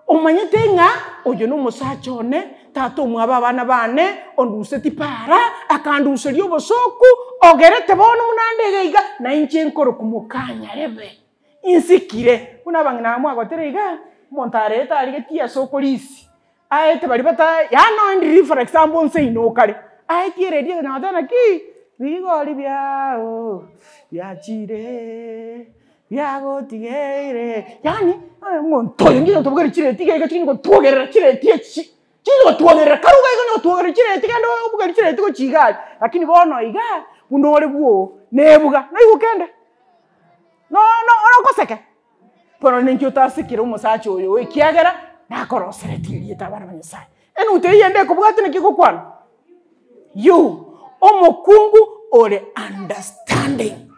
omanyete ng'a oyo na omosacha one, tata omwabo abana bane, onduseti para, akanduseria obosoku, ogerete bono buna nde iga iga, na inche nkorokwa mokanyarebe. Insikire, buna abang'ina aba mwagotera iga, omonto arete arigetie ase okorisia, aete baria bata yaani nonya ndiri for example nse ino okare, aetie eredio ekonyora goteba naki, rigori biao biachire biagotigeire, yaani omonto oyo nginya tobogere chireti iga iga chiri gotwogerera chireti echi, chiri gotwogerera kare iga iga gotwogerera chireti genda obogere chireti gochia iga aria, lakini bono iga, buna ore bwoo, nebuga, naigwe kende. Nogoseke? Bono ninki otasekire omosacha oyo ekiagera nakoroseretie erieta abana ba Nyasaye. Enuto eyio ende ekobwatia naki egokwana? You, omokungu ore understanding.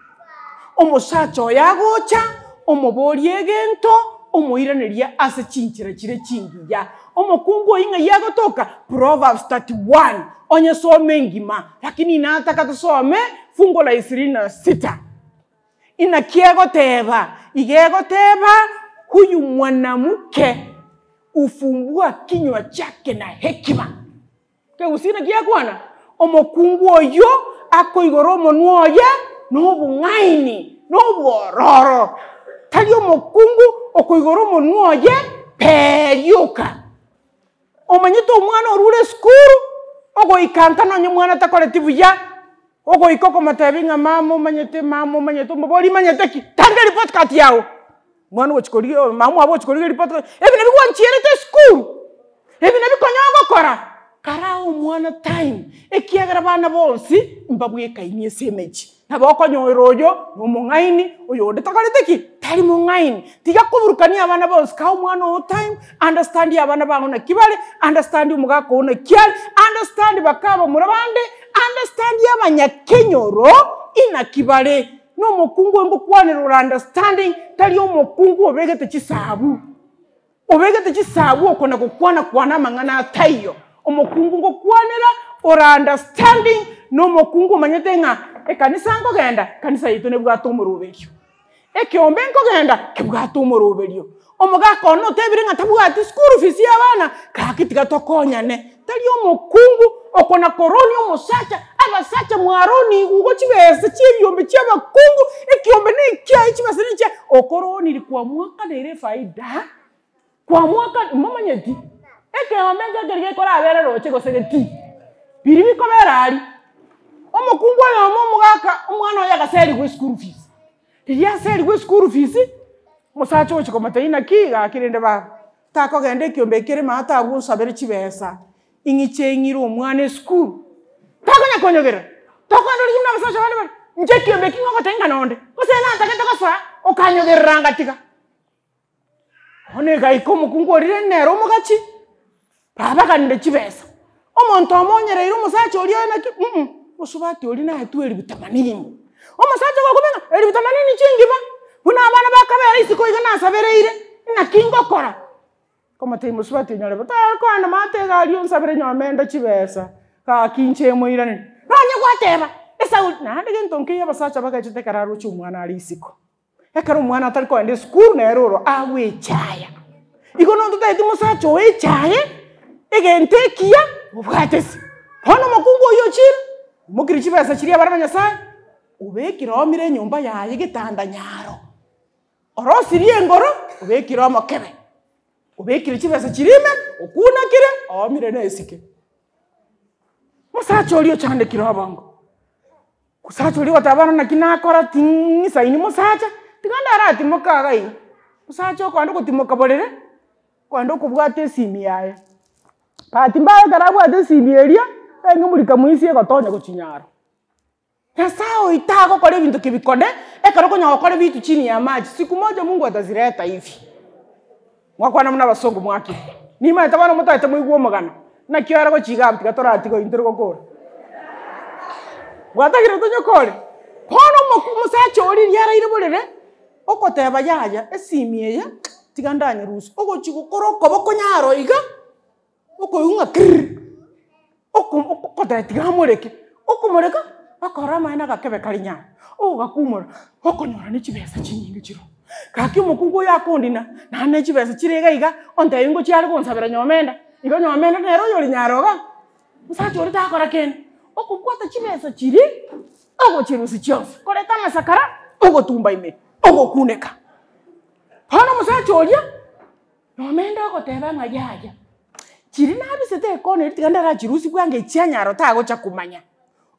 Omosacha oyo agocha, omoborie egento, omoiraneria ase chinchera chire chingiya. Omokungu oyio ng'ai agotoka? Proverbs 31, onye soma engima, lakini nataka tosome fungu la ishirini na sita. Inaki egoteba? Iga egoteba, Huyu mwanamke hufumbua kinywa chake na hekima. Kegusii naki gekwana? Omokungu oyio akoigora omonwa oye nobong'aini, nobwororo. Tari omokungu okoigora omonwa oye pee rioka. Omanyete omwana orure esukuru, ogoika nka nonye omwana takoreti buya. Ogoika okomotebia ng'a mama omanyete, mama omanyete, omobori manyete ki? Tanga ereport card yago. Omwana ogochia korigia mama omwabo ogochia korigia ereport card, ebi nabio gwanchierete esukuru, ebi nabio konya ogokora. Karaa omwana time, ekiagera abana bonsi mbabwekaini ase emechie. Nabo okonyora oyo na omong'aini, oyonde takoreti ki? Tari mong'aini. Tiga koburukania abana bonsi, kaa omwana oo time, understand abana bago naki bare, understand omogaka oo naki are, understand baka abamura bande, understand abanyakenyoro inaki bare. Na omokungu oyo ngokwanera ore understanding, tari omokungu obegete chisabu. Obegete chisabu okona gokwana kwana amang'ana ataiyo. Omokungu ngokwanera ore understanding na omokungu omanyete ng'a ekanisa nkogenda, ekanisa yaito nebwate omoroberio. Ekeombe nkogenda kebwate omoroberio. Omogaka one otebire ng'a tabwati school fees ya abana, gaki tiga tokonyane. Tari omokungu okona koronia omosacha, abasacha mwaronigwe igo chibesa chia ebiombe chia abakungu, ekiombe na ekiaye chibesa na echiaye, okoroniri kwamwakaneire efaida, kwamwaka momanyeti, ekeombe nkekeri gekorabere roche gose getii, biria bikobera aria, omokungu oyomo omogaka omwana oye agaserigwa eschool fees, riria aserigwe eschool fees, omosacha ogochia komotebia naki gaki rende baba. Takogenda ekiombe ekere maate abwo onsabere chibesa, ing'iche ng'ire omwana esukuru. Takonya konyogerera, tokogenda origie buna abasacha bande bare, inche ekiombe eki ng'ogoteba ng'a nonde, gose natagete gosoa, okanyogerera ngatiga. Bono egaika omokungu oria rende nere omogachi, babaganire chibesa, omonto omonyereire omosacha oria oye naki mh, mosubati oria naetwe elifu themanini. Omosacha ogokumia ng'a elifu themanini chingima, buna abana bakabera isiko iga nasabereire, naki ngokora? Nkomotebia mosubati onyore bo, takoenda maate iga aria onsabere nyomende chibesa, gaki inche moiraneri. Nonye gwateba, esauri, naende gento nkeiyo abasacha bagechete ekero aroche omwana are isiko. Ekero omwana atari kogenda esukuru nere oro agwechaya. Igo nonye totageti mosacha oye echaye, egento ekiya obwate ase. Bono omokungu oyio ochire, oimokirie chibesa chiria abare ba Nyasaye, obekire oomire enyomba yaye getanda nyaro, orosirie engoro, obekire omokebe, obekire chibesa chiria ime, okunekire, oomire na esike. Mosacha oria ochandekire obongo. Mosacha oria ogoteba bono naki nakora ting'isaini mosacha, tiga ndaratimoke iga iga. Mosacha okogenda gotimoka borere, okogenda okobwata esimi yaye. Bahati mbaya ekero abwate esimi eria, eng'umurika moisia egotonya gochia nyaro. Nyasaye oito tagokora ebinto kebikone, ekero okonyora gokora ebinto chini ya maji, siku moja Mungu atazileta hivi. Mwakwana buna abasongo mwakire. Nimanyete bono motagete moigwe omogano, naki ore gochia iga abwo tiga toratiga oyio ntore gokora. Mwatagire tonyokore? Bono omoku omosacha oria riria araire borere, ogoteba yaya esimi eye tiga ndanyerusia, ogochia gokora okoboko nyaro iga, okoigwa ng'a kirr, oko okoteba tiga amoreke, okomoreka, okora amaene agakebe kare nyaro, ogogakumora, okonyora ne chibesa chinyinge chiroo. Gaki omokungu oyo akondina, naende ne chibesa chire iga iga, ontebia ngochia are gonsabera nyomenda, igo nyomenda nere oyore nyaro igaa, omosacha oria takora kende, okobwata chibesa chiria, ogochirusia chionsi, koreta amasakara, ogotumba ime, ogokuneka. Bono omosacha oria. Nomende ogoteba ng'a yaya, chiria nabisete ekona eria tiga ndarachirusie bwango echianyaro tagocha komanya.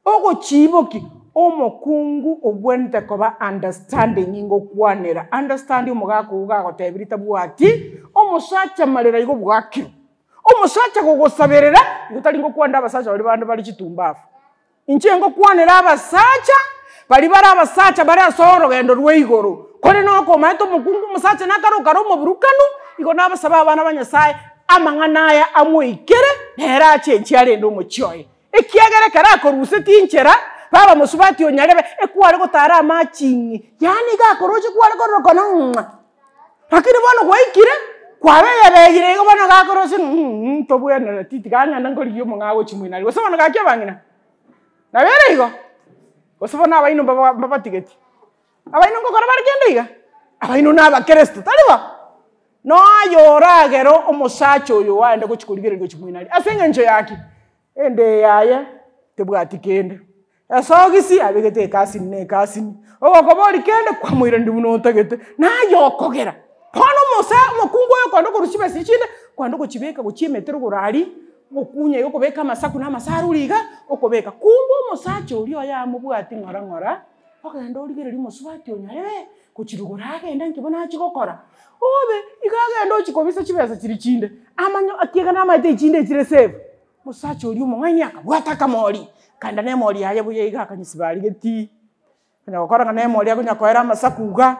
Ogochiibokia, omokungu obwenerete koba understanding ngokwanera, understand omogaka oywo gagotebirie tabwati, omosacha marera igo bwakirwe. Omosacha gogosaberera, igo tari ngokwanera abasacha baria bande bare chitumbafu. Inche ngokwanera abasacha, baria bare abasacha bare ase orogendo rwa igoro, korende nokomaete omokungu omosacha nakare okare omoburukanu, igo nabasabe abana ba Nyasaye amang'ana aya amoikere, nere achenchie arende omochie oye. Ekiagera ekero akorusetie inchera, baba mosubati onyarebe, ekware gotara amaching'i, yaani iga akoroche kware kororokana ng'a. Lakini bono gwaikire, kwabeyabeyire igo bono gakorosia ng'a tobwenereti tiga ng'ende nkorigia omong'ao agochia moino aria, gose bono gaki abang'ina? Nabo ere igo, gose bono abaino mbaba mbabatigeti, abaino ngokora bare kende iga? Abaino na abakeresto, tari bo? Noyo oragere omosacha oyo oaende gochia korigereria gochia moino aria, ase eng'encho yaki? Ende yaye tebwati kende. Esogisi abegete ekasini na ekasini, ogokoboria kende kwamoiraneria buna otagete, naye okogera. Bono omosa omokungu oyo okogenda okorusia chibesa chinde, kwenda ogochibeka gochia emete rogoro aria, Ogokunya iga okobeka amasaku na amasaruri iga, okobeka. Kumbe omosacha oria oye amobwati ng'ora ng'ora, ogenda origereria omosubati onyarebe, gochia rogoro agende nki bono achia gokora, obe, iga agende ochia kobisa chibesa chiria chinde, amanye ekiagera namaete echinde echire safe. Omosacha oria omong'aini akabwata akamori, akaenda na emori yaye buya iga akanyesiba aria getii, onya gokora ng'a na emori akonya koera amasaku iga,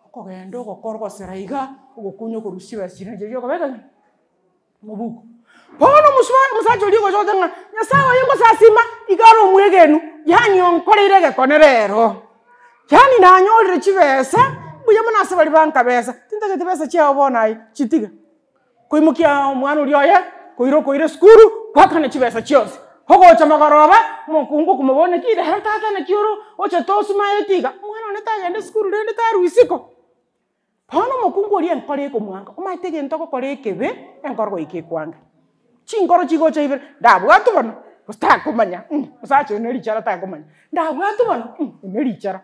okogenda ogokora ogosera iga, ogokunya okorusia chibesa chiria nachirochio okobeka ng'a mobuko. Bono omosuba omosacha oria ogocha goteba ng'a nyasaye oye ngosasima, iga are omwegenu, yaani onkoreire egekone rero, yaani nanyorire chibesa, mbuya mono ase baria bankabesa, tintageti besa chiago bono aye, chitiga. Koimokia omwana oria oye, koira okoira esukuru, gwakana chibesa chionsi. Ogocha magoroba, omokungu okomoboria naki rero tata naki ore ochete osumaeti iga, omwana one tagenda esukuru rende tarwa isiko. Bono omokungu oria enkoro ekomwanga, omanyete egento ogokora ekebe, enkoro goika ekwange. Chinkoro chigocha ibere, ndabwatwe bono, gose takomanya omosacha oyo ne richara takomanya, ndabwatwe bono eri ne richara.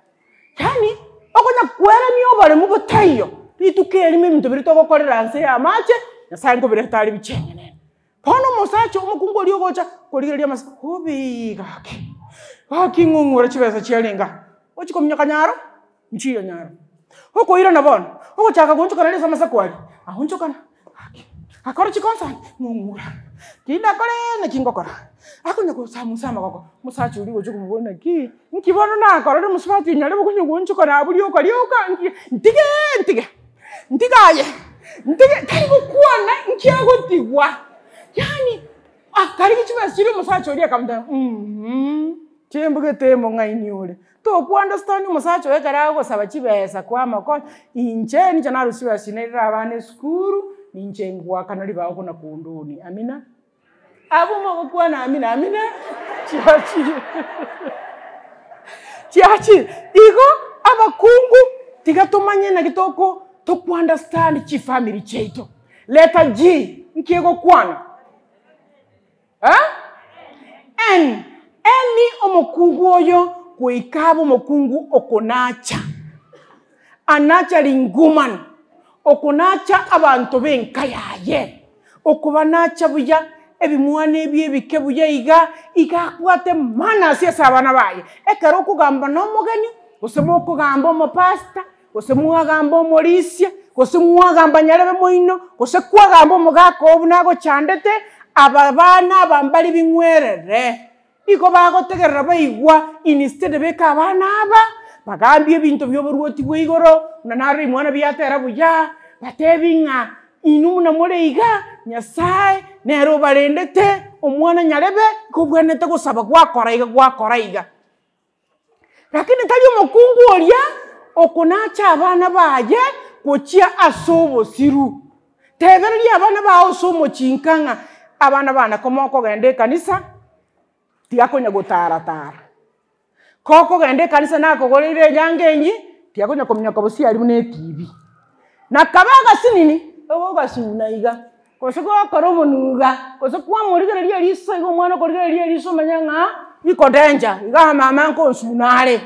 Yaani, okonya kweremia oboremu botaiyo, rituko erimo ebinto biria togokorera nse ya amache, Nyasaye nkobireta are bicheng'enene. Bono omosacha omokungu oria ogocha korigereria amasiko, obii gaki, gaki ng'ung'ura chibesa chiarenge aa, ochia kominyoka nyaro, nchiyo nyaro. Okoirana bono, ogochaka goonchokana ase amasako aria, aonchokana, gaki, akore chikonsani, ng'ung'ura, kinde akoree naki ngokora, akonya gosamusa amagoko, omosacha oria ogocha komoboria naki, nki bono nakorire omosubati onyare bokonya goonchokana abwo rioka rioka nki, ntigeee ntige. Ntige aye, ntige, tari gokwana nki agotigwa, yaani akarigia chibesa chiria omosacha oria akamotebia mh, chimbugete omong'aini ore, tokwa understand omosacha oyo ekero agosaba chibesa kwamokora, inche ninche narusia chibesa chiria nairera abana esukuru, ninche ngoakana ribaga okona kondoni, amina. Abwo mogokwana amina amina, chiachire chiachire. Igo abakungu tiga tomanye naki toko toko understand chifamiri chiaito. Letter G, nki egokwana? Eh? N, N omokungu oyo goika abe omokungu okonacha, a nurturing woman, okonacha abanto b'enka yaye. Okobanacha buya ebimwana ebi ebike buya iga, iga abwate manners ase abana baye. Ekero okogamba na omogeni, gose mokogamba omopastor, gose mwagamba omorisia, gose mwagamba nyarebe moino, gose kwagamba omogaka oo buna agochandete, aba bana aba mbari bing'werere. Igo bagotegerera baigwa instead beka abana aba, bagambie ebinto bioboruoti bwa igoro, buna naro rimwana biatera buya, batebi ng'a inwe buna more iga, Nyasaye nere obarendete, omwana nyarebe, igo obwenerete gosaba gwakora iga gwakora iga. Lakini tari omokungu oria okonacha abana baye gochia ase obosiru. Tebereria abana bao ase omochinka ng'a abana bane komokogenda ekanisa, tiga konya gotara-tara. Kokogenda ekanisa nakogoreire eyanga enyia, tiga konya kominyoka bosie aria buna etibi. Na kabe agasinini, ogogasuna iga, gose gokora obonuga, gose kwamorigereria eriso iga omwana okorigereria eriso omanye ng'a iko danger, igaa mama nkonsuna are.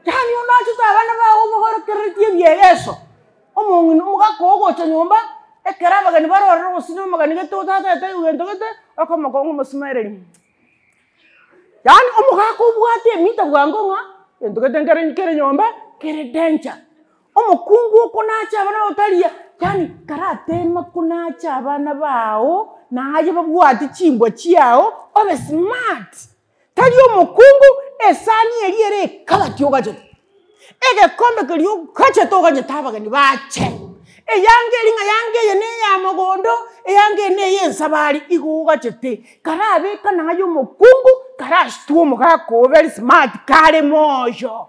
Yaani onachete abana bago oborokereretie ebiegeso, omong'ina omogaka ogocha nyomba, ekero abageni bare ororo gose na omogeni gete otatete gento gete, okomokonga omosimaereri. Yaani omogaka obwate emita bwango ng'a gento gete nkere kere nyomba kere danger. Omokungu okonacha abana bao taria, yaani karatema konacha abana bao, naye babwati chimbwa chiago, obe smart. Tari omokungu, esani eria ere ekabati ogachete, egekombe keria ogachete oganyete abageni bache, eyanga eria ng'a yanga eye na eya mogondo, eyanga eye na eye ensabari, igo ogachete. Karabeka naye omokungu, karasitwe omogaka oo very smart kare moyo.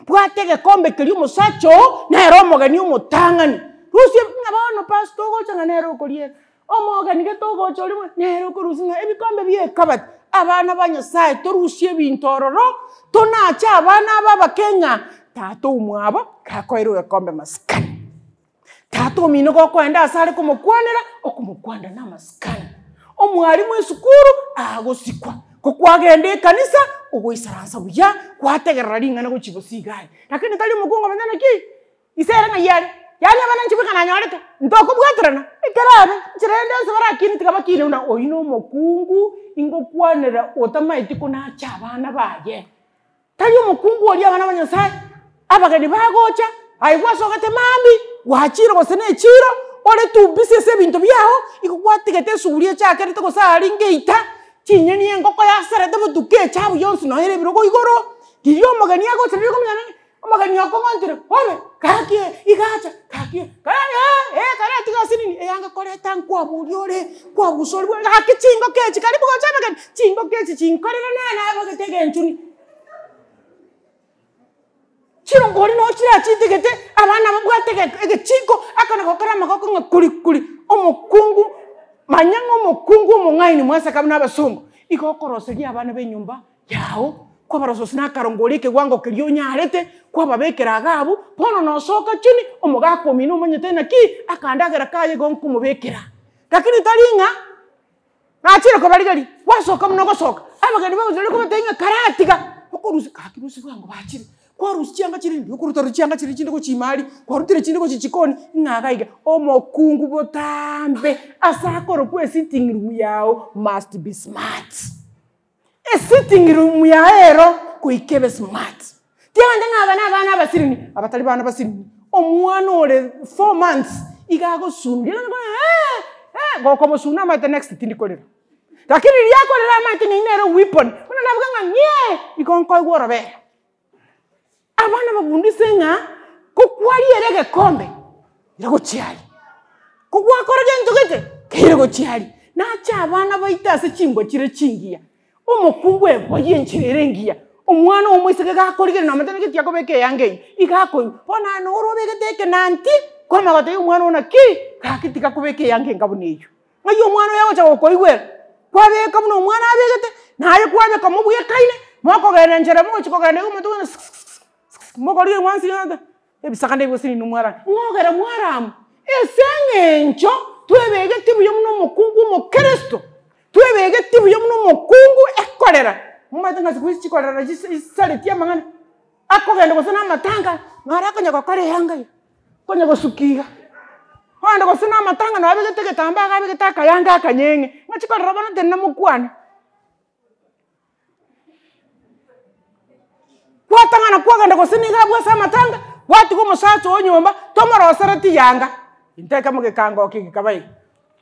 Bwata egekombe keria omosacha oo, nere omogeni omotang'ani, rusia ng'a bono pastor ogocha ng'a nere okoriera, omogeni gete ogocha oria buna nere okorusia ng'a ebikombe bia ekabati. Abana ba Nyasaye torusie ebinto ororo, tonache abana aba abake ng'a tata omwabo gakoeirwe egekombe masikani. Tata omino gokoenda ase are komokwanera, okomokwanera na amasikani. Omwalimu esukuru agosikwa, ko kwagenda ekanisa, ogoisaransa buya, gwategerera ring'ana gochia bosio iga aria. Lakini tari omokungu omonyene naki, ise ere ng'ai are? Yaani abana inche bweka nanyorete, ntokobwaterana. kerabe, nchera ende yonsi barakine tiga bakine buna oyio na omokungu, ingokwanera otamaeti konacha abana baye. Tari omokungu oria abana ba Nyasaye, abageni bagocha, aye gwasogete mambia, gwachire gose na echiro, ore too busy ase ebinto biago, igo gwatigete esuguri echakerete gose aria ngeita, chinyeni engoko yaserete botuko echabu yonsi noyo ere ebirogo igoro, riria omogeni agocha riria okomanya ng'a omogeni okong'ontire, obe, gaki iga acha, gaki eh karatiga ase nini, eyanga koreta nkwaboria ore, kwabusa oria gaki chingoko echi karibu gocha abageni, chingoko echi chinkorere nere nabegete egenchuni. Chirongori noo chirachitigete, abana babwate ege egechiko, akona gokora amagoko ng'a kuri kuri, omokungu, manya ng'a omokungu omong'aini mwaseka buna abasongo, igo okoroseria abana ba enyomba yago, kwabarososia na akarongori ekewango keria onyarete, kwababekera iga abwo, bono nosoka chuni, omogaka omino omanyete naki, akandagera kaye igo nkomobekera. Lakini tari ng'a. Nachire kobarigeria, gwasoka buna ogosoka, abageni bagocha riria kobatebia ng'a karatiga, okorusia gaki rusia bwango bachire, kwarusia chianga chiria riria okoruta rusia chianga chiria chinde gochia ime aria, kwarutire chinde gochia chikoni, ng'a iga iga, omokungu botambe ase akorokwa esitting room yago must be smart. Esitting room yaye ero goika ebe smart. Tiagante ng'a aba na abana abasirini, aba tari bana basirini, omwana ore four months iga agosundia eh eh gokomosuna amaete next tindi korera. Lakini riria akorera amaete ng'a nere weapon, buna nabuga ng'a ng'ee, igo nkoigwa orobere. Abana babundise ng'a kokwariera egekombe, ira gochia aria, kogwakora gento gete, keire gochia aria. Nache abana baito ase chimbwa chire chingiya, omokungu eboyie enchera ere engiya, omwana omoiseke gakorigereria nomanyete naki ki akobeka eyanga eywo, iga akoigwa, bono aye noro obegete ekenanti, kwamanya gotebia omwana oo naki, gaki tiga kobeka eyanga enga buna eywo. Ng'ai omwana oyo agocha gokoigwera? Kwabeka buna omwana abegete, naye kwabeka mobwekaine, mokogenda nchera mogochia kogenda iga omonto okogenda sss mokorigia mwansi ng'a ebisaka na ebigosi ninwe mwarama. Ng'o ogera mwarama? Ase eng'encho twebegeti buya buna omokungu omokristo, twebegeti buya buna omokungu ekorera, momanyete ng'a siku hizi chikorera nachi chisareti amang'ana, akogenda gose na amatanga, naro akonya gokora eyanga iga. Konya gosuka iga, ogende gose na amatanga nabo abegete egetambaa iga abegete akayanga akanyeng'e, ng'a chikorera bono tenena mokwane. Gwatang'ana kwagenda gose niga abwo ase amatanga, gwatiga omosacha oo nyomba, tomorosereti yanga, intwe ekemo gekangokia gekaba iga.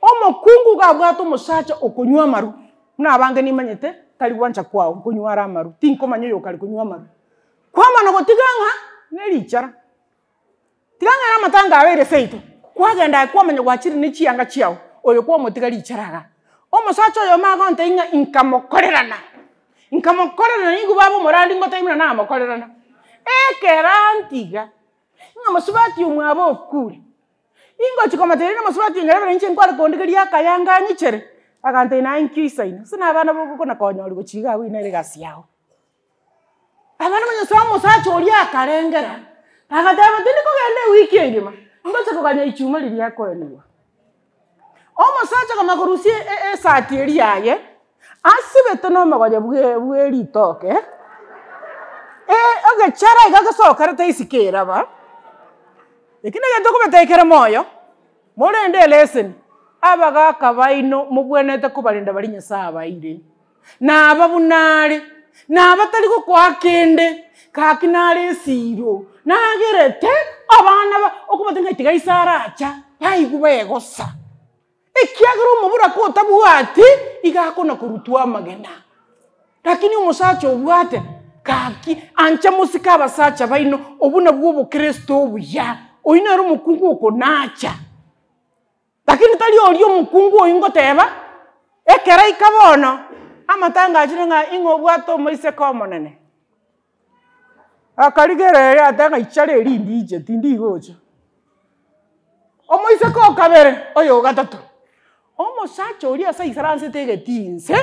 Omokungu iga abwate omosacha okonywa amarwa, buna abange nimanyete, tari gwancha kwao nkonywa are amarwa, tinkomanya oyo okare konywa amarwa. Kwamana gotiga ng'a nerichara. Tiga ng'a ere amatanga abeire seito, kwagenda aye kwamanya gwachire ne chianga chiao, oyo kwamotiga richara igaa. Omosacha oyomo agontebia ng'a inkamokorerana, inkamokorerana nigo baba omorandi ngotebia buna namokorerana. Ekero antiga, ng'a mosubati omwabo okure, ingochi komotebia rende mosubati onye rero inche nkware kondigeria akayanga ang'ichere, agantebia naye nkio isaino, ase na abana bogokona konyora gochia iga abwo nere egasi yao. Abana ba Nyasae omosacha oria akarengera, agateba, Tindi kogenda ewiki engima, ngocha koganya ichuma riria akoenigwa. Omosacha akamanya korusia e- esati eria yaye, asibete na omogoye bwe bwe ritoke, egechara iga gesokerete isiko eraba, eki negento okobatebia kere moyo, morende eleseni, abagaka baino mobwenerete kobarenda baria Nyasae abaeire. Naba buna are, naba tari gokoa kende, gaki nare esiiro, nagerete abana ba okobatebia ng'a tiga ise aracha, baigwe begosa. Ekiagera omoboraka otabwati, iga akona korutwa amagena. Lakini omosacha obwate, gaki ancha mosike abasacha baino, obwo nabwo obokristo obuya, oyio nere omokungu okonacha. Lakini tari oria omokungu oyio ngoteba, ekero aika bono, amatanga achire ng'a ing'o obwate omoiseke omonene. Akarigereria agateba ng'a ichara eri ndiche tindigocha. Omoiseke o kabere, oyo o gatato, omosacha oria ase aisaransete egetii inse,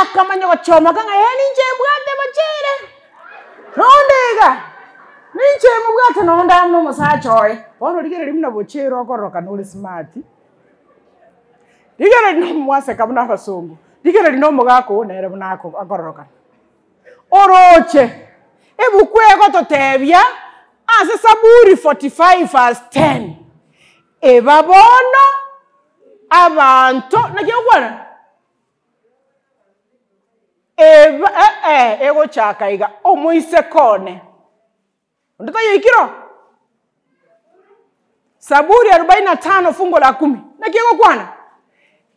akamanya gochomoka ng'a ee ninche mbwate bochere, nonde iga, ninche mobwate nonde amo na omosacha oye. Bono rigereria buna bochere okororokana ore smart, rigereria na omwaseka buna abasongo, rigereria na omogaka oo nere buna ako akororokana. Oroche, ebuku egototebia ase Saburi 45 verse 10, Eba bono. Abanto, naki egokwana? Eba eh eh egochaka iga, omoiseke one. Onde taiyo oikire oo? Saburi arobaini na tano fungu la kumi, naki egokwana?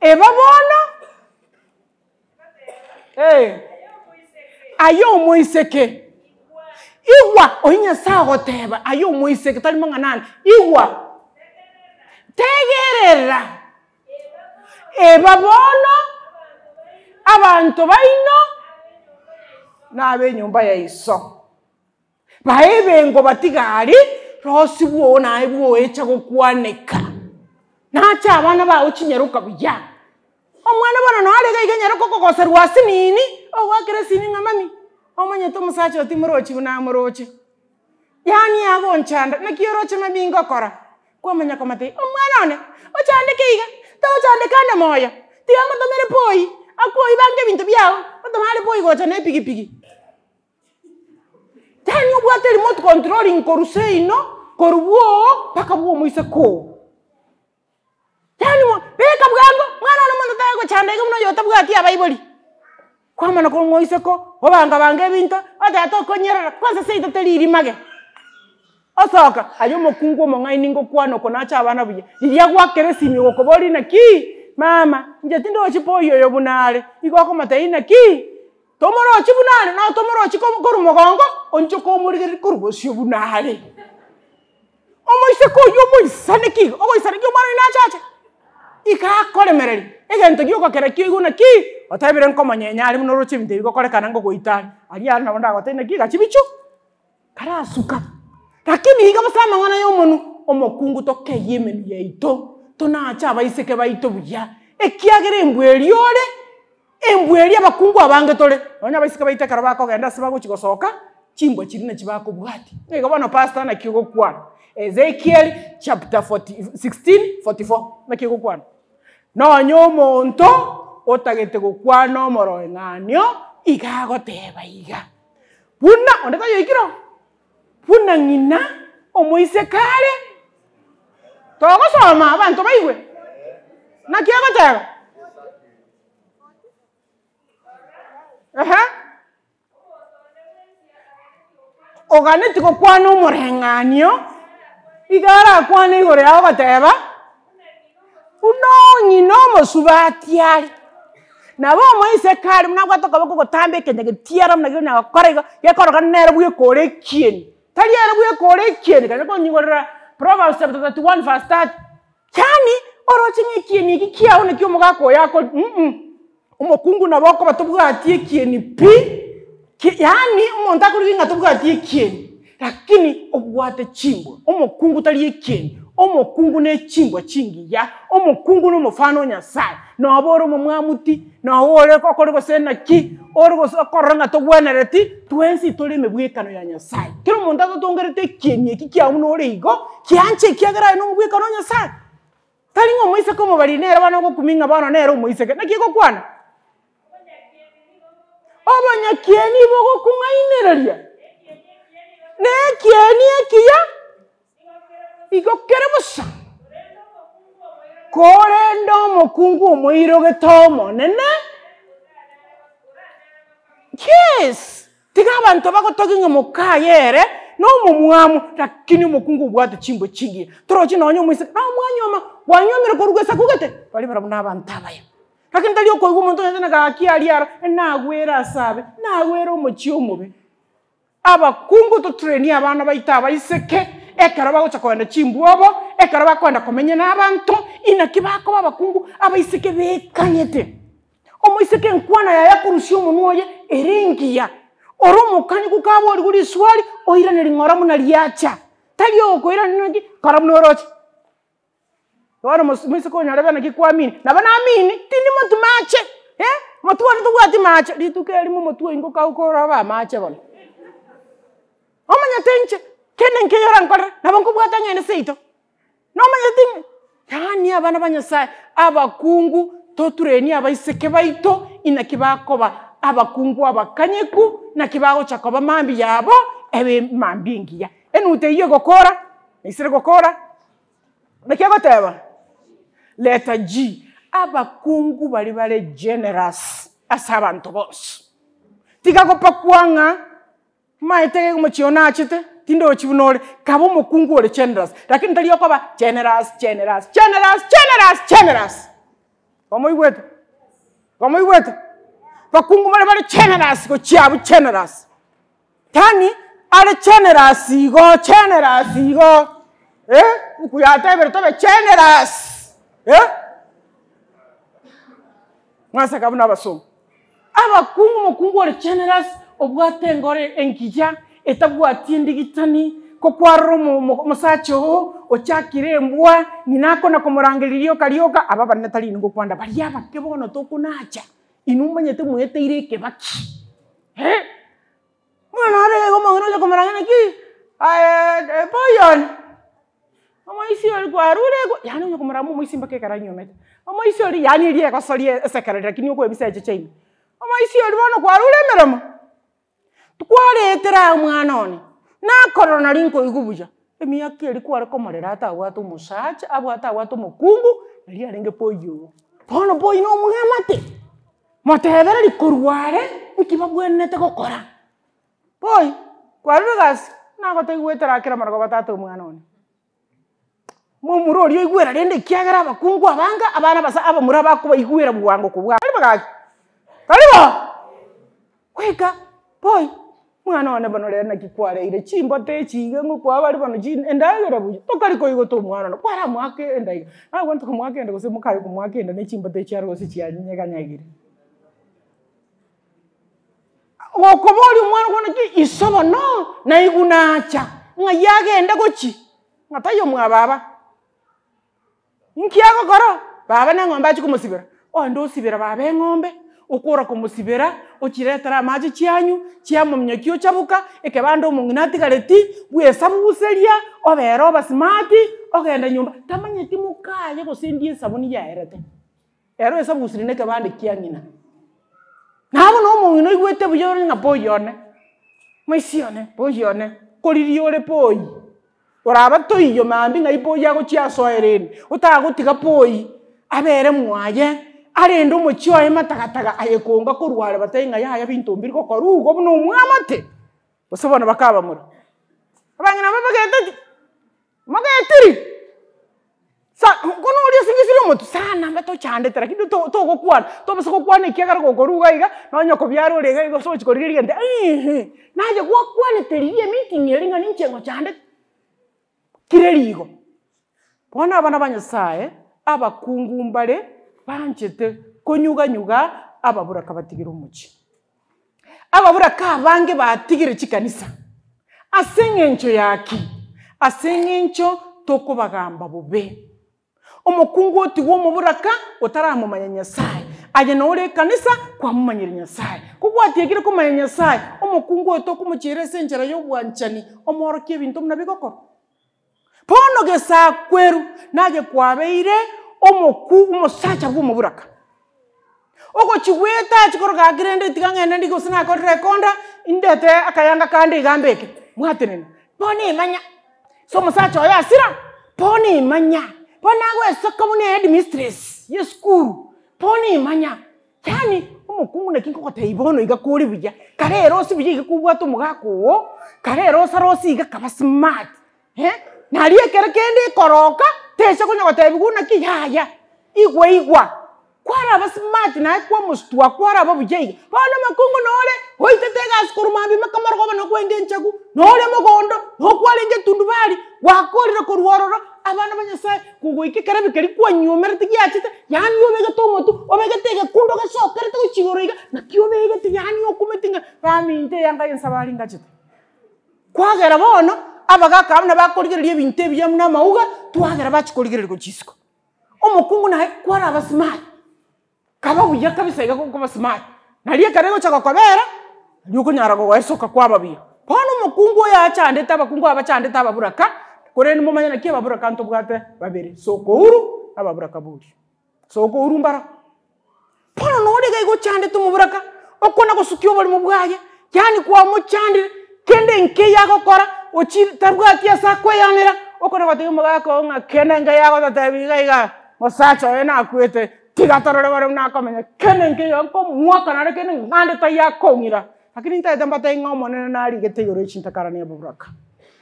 Eba bono, eh, aye omoiseke, igwa oyio Nyasaye agoteba, aye omoiseke, tari mang'ana ande, igwa, tegerera, eba bono, abanto baino, na ab'enyomba ya iso. Bae ebengo batigari, rosi bwoo naye bwoecha gokwaneka. Nache abana bao chinyaroka buya. Omwana bono noo are iga iga nyaroka okogoserwa ase nini, ogoakera esini ng'a mami, omanyete omosacha oyo timorochi buna amoroche. Yaani agonchanda, naki oroche mami ngokora? Kwamanya komotebia, omwana one, ochandeke iga, togochandeka ande moyo, tiga ngotomere poi, akwoi bange ebinto biago, ngotoma are poi gocha na epigipigi. Yaani obwate remote controlling korwa seino, korwa bwoo mpaka bwa omoiseke oo. Yaani mo beka bwango, mwana one omonto tagochanda iga buna oyo otabwati abaibori. Kwamana korwa moiseke oo, obanga banga ebinto, oteba tokonyerera, kwanza seito teri rimage. Osoka, aye omokungu omong'aini ngokwana oko nache abana buya, riria gwakera esimi ogokoboria naki, mama, inche tindochi boy oyo buna are, igo okomotebia naki. Tomorochi buna are, na tomorochi korwa mogongo, onchoka omorigererie korwa bosio buna are. Omoiseke oyio omoisaneki iga, ogoisaneki omwana oyio nache ache, iga akoremereria, egento gioka kere kiaigwa naki, otebire nkomonyenya are buna oroche ebinto ebi bigokorekana ngogoita are, aria are nabo ndagotebie naki gachi bichu, karasuka. Lakini iga bosa amang'ana ya omonwe, omokungu tokeyie emenwa yaito, tonache abaiseke baito buya, ekiagera embwa eria ore. Embwa eria abakungu abange tore, nonya abaiseke baito ekero bakogenda ase bagochia gosoka, chimbwa chiria nachi bakobwatia. Nigo bono pastor naki ogokwana, Ezekiel chapter 40 16 44 naki egokwana, Nonya omonto otagete gokwana omoreng'anio, iga agoteba iga, buna onde taiyo oikire oo, buna ng'ina omoiseke are, togosoma abanto baigwe, naki egoteba? Ehe. Oganeti gokwana omoreng'anio, iga arakwane igoro yago ogoteba, buna ong'ina omosubati are, nabo omoiseke are buna abwate okoboko gotamba ekenyagetiara buna kionya gokora igo, gekorokana nere bweka ore ekieni, tari ere bweka ore ekieni, kanya konyigorera Proverbs chapter 31 verse 30. Yaani, oroche ng'a ekieni eki kiao nakio omogaka oyo akori mm omokungu nabo okoba tobwati ekieni pi, ki yaani omonto akorigia ng'a tobwati ekieni, lakini obwate chimbwa. Omokungu tari ekieni, omokungu ne chimbwa chingiya, omokungu na omofano o Nyasaye. Noba ore omomwamuti, noba ore okore gose naki, ore gose okorora ng'a togwenereti, twensi tore emebwekano ya Nyasaye. Kera omonto atotongerete ekieni eki kiao buna ore igo, kianche ekiagera aye nomobwekano o Nyasaye. Tari ng'a omoiseke omobariri nere bono ogokumia ng'a bono nere omoiseke, naki egokwana? Obonyakieni bogokong'ainereria, na ekieni ekiya Igo kere bosa, korende omokungu omoirogete Omonene, yes, tiga abanto bagotogia ng'a mokaye ere nomomwamu, lakini omokungu obwate chimbwa chingiya. Torochi nonye omoiseke, na omwanyuoma, kwanyuomire korwa gesaku gete, baria barabwo nabanto abaya. Lakini tari okoigwa omonto onye gaki aria aro, nagwere ase abe, nagwere omochie omobe. Abakungu totrenie abana baito abaiseke, ekero bagocha kogenda chimbwobo, ekero bakoenda komenya nabanto, inaki bakoba abakungu abaiseke bekanyete. Omoiseke enkwana yaye akorusia omonwa oye ere engiya, ore omokanyeku kaborigwe riswari, oiraneri ng'ora buna riacha, tari ogokoiraneria naki, kora buna oroche. Bono moiseke onyarebe naki kwamini, nabo namini, tindi motwe mache, eh, motwe one tobwati mache, rituko erimo omotwe oingo okauka orobe amache bono. Omanyete inche, kende nkeiyo orankorere, nabo nkobwata ng'ende seito, nomanyete ng'a yaani abana ba Nyasaye, abakungu toturenie abaiseke baito, inaki bakoba abakungu abakanyeku, naki bagocha koba mambia yabo, ebe mambia engiya. Enuto eywo egokora, naisire gokora. Naki agoteba? Letter G, abakungu baria bare generous ase abanto bonsi. Tiga gopakwa ng'a maete iga omochie one nachete, tindochi buna ore, kaba omokungu ore generous, lakini tari okoba generous generous generous generous generous. Omoigwete? Omoigwete? Bakungu bare bare generous gochia abwo generous. Yaani are generous igo generous igo eh, buku yatebire tobe generous eh. Mwaseka buna abasongo. Abakungu omokungu ore generous obwate engoro engiya etabwati endigitani, ko kwarora omo omosacha oo ochakire embwa, ng'ina akona komorangeria rioka rioka, aba abanene tari inwe ngokwanda, baria abake bono tokonacha, inwe momanyete mweteire ekebaki eh. Omwana ore iga omong'ina ocha komorangeria naki aye boy one. Omoisia oria kwarure igo, yaani onye komorama omoisia mpaka ekero anyuomete, omoisia oria yaani eria egosoria esekereri lakini okoebisa echeche ime, omoisia oria bono kwarure emeremo, tikwaretera aa omwana one, nakorora nari nkoigwa buya, emiaka eria kware komorera atabwate omosacha, abwate abwate omokungu, nari arenge boy oo. Bono boy na omwamate, motebereri korwa are, nki babwenerete gokora. Boy, kwarure egasi, nagotebia goetera kera amaragoba tata omwana one. Momura oria oigwera rende ekiagera abakungu abange abana basa abamura bakobaigwera bwango kobua tari bo gaki? Tari bo? Goika boy, omwana one bono rero naki kwareire chimbote echi iga ngokoa bare bono chi endagera buya, tokari koigota omwana one, kwaramoake enda iga, nagwenerete komoaka enda gose mokaye komoaka enda ne chimbote echi aro gose chianyeganyegire. Gokoboria omwana okwo naki iso bono naigwe nacha, ng'ai agende gochia? Ng'a taiyo mwa baba. Nki agokora? Baba na eng'ombe achia komosibera, oende osibera baba eng'ombe, okora komosibera, ochiretere amache chianywa, chiamominyokia ochabuka, ekebande omong'ina atigareti, bwesabuseria, obera oba smart, ogenda nyomba, tamanyeti mokaye gose ndi esabuni yaerete. Ere oesabusire na ekebande kia ng'ina. Nabo na omong'ina oigwete buya ore ng'a boy one, moisia one, boy one, koriria ore boy, oraba toiyo mambia ng'ai boy agochia asoe rende, otagotiga boy abere mwaye, arende omochie oye matagataga aye konga korwa are batebie ng'a yaya binto mbiri gokorwa igo buna omwamate, gose bono bakabamura. Abang'ina babageteti, mogetiri. Sa kono oria osingisire omotwe sana mba tochandete lakini to togokwana, tobasa gokwana ekiagera gokoruga iga, nonye okobiara ore iga iga ase ogochi korigereria egento eeh, naye gwakwanete riria emeeting eria ng'a ninche ngochandete, kire rigo. Bono abana ba Nyasaye, abakungu mbare banchete konyuganyuga ababuraka batigire omochie. Ababuraka abange batigire chikanisa ase eng'encho ya ki? Ase eng'encho tokobagamba bobe. Omokungu otigwe omoburaka otaramomanya Nyasaye, aye nore ekanisa kwamomanyire Nyasaye. Ko gwatiekire komanya Nyasaye, omokungu oyo tokomochiera ase enchera ya obwanchani, omoorokie ebinto buna bigokorwa. Bono gesakweru naye kwabeire omoku omosacha bw'omoburaka. Ogochigweta achi korwa gaki rende tiga ng'ende ndi gose nakorire ekonda, indete akayanga kande iga mbeke, mwatenena. Bono emanya, ase omosacha oye asira, bono emanya, bono agoesoka buna eheadmistress ya esukuru, bono emanya. Yaani omokungu naki nkogotebia bono iga kore buya, kare ere ase buya iga kobwate omogaka oo, kare ere osare ase iga kaba smart eh, nario ekero kende ekoroka, tese konya gotebiwa naki yaya, igwa igwa, kwaraba smart naye kwamostua kwaraba buya iga, bono omokungu nore oitete egasi korwa mambia mpaka marogoba nokwenge enchagu, nore mogondo, nokwarenge etundubari, gwakorire korwa ororo, abana ba nyasaye. Kogoika ekerebi keria kwanyuomerete giachete, yaani obegete omotwe, obegete egekundo gesokerete gochia igoro iga, naki obegete yaani okumeti ng'a baminto eyanga y'ensabari ngachete. Kwagera bono, abagaka abwo nabakorigereria ebinto ebiya buna amauga, twagera bachia korigereria gochia isiko. Omokungu naye kwaraba smart. Kaba buya kabisa iga gokoba smart, nario ekero egocha gokobera, nario okonyara goesoka kwaba buya. Bono omokungu oyo achandete abakungu aba bachandete ababuraka, korende momanye naki ababuraka ntobwate babere, sokouru na ababuraka boria. Sokouru mbaro. Bono nore iga iga ochandete omoburaka, okona gosukia oborimo bwaye, yaani kwamochandire, kende nkeiyo agokora, ochi tabwati ase akoeanera, okona gotebia omogaka oo ng'a kende nkeiyo agototebia iga iga. Mosacha oye nakwete, tiga torore bare buna akomenya, kende nkeiyo nkomoaka naende kende ng'ande taiyo akong'ira. Lakini ntagete mbatebie ng'a Omonene narigete igoro ye chintakara na eburaka.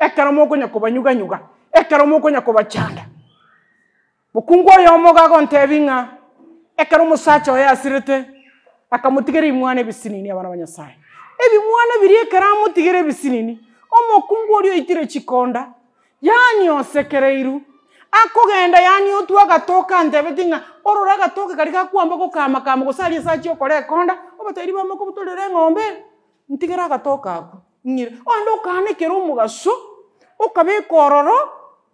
Ekero mokonya kobanyuganyuga, ekero mokonya kobachanda. Mokungu oyomo iga agontebia ng'a ekero omosacha oye asirete, akamotigera ebimwana ebisinini abana ba Nyasaye. Ebimwana biria ekero amotigera ebisinini, omokungu oria oitire chikonda, yaani osekereirwe, akogenda yaani otwe agatoke antebetie ng'a orore agatoke karia gakwamba gokama kama gose aria ase achia okora ekonda, obatebirie bamokobutorera eng'ombe, ntigere agatoke akwo, ng'ire. Onde okaanekera omogaso, okabeka ororo.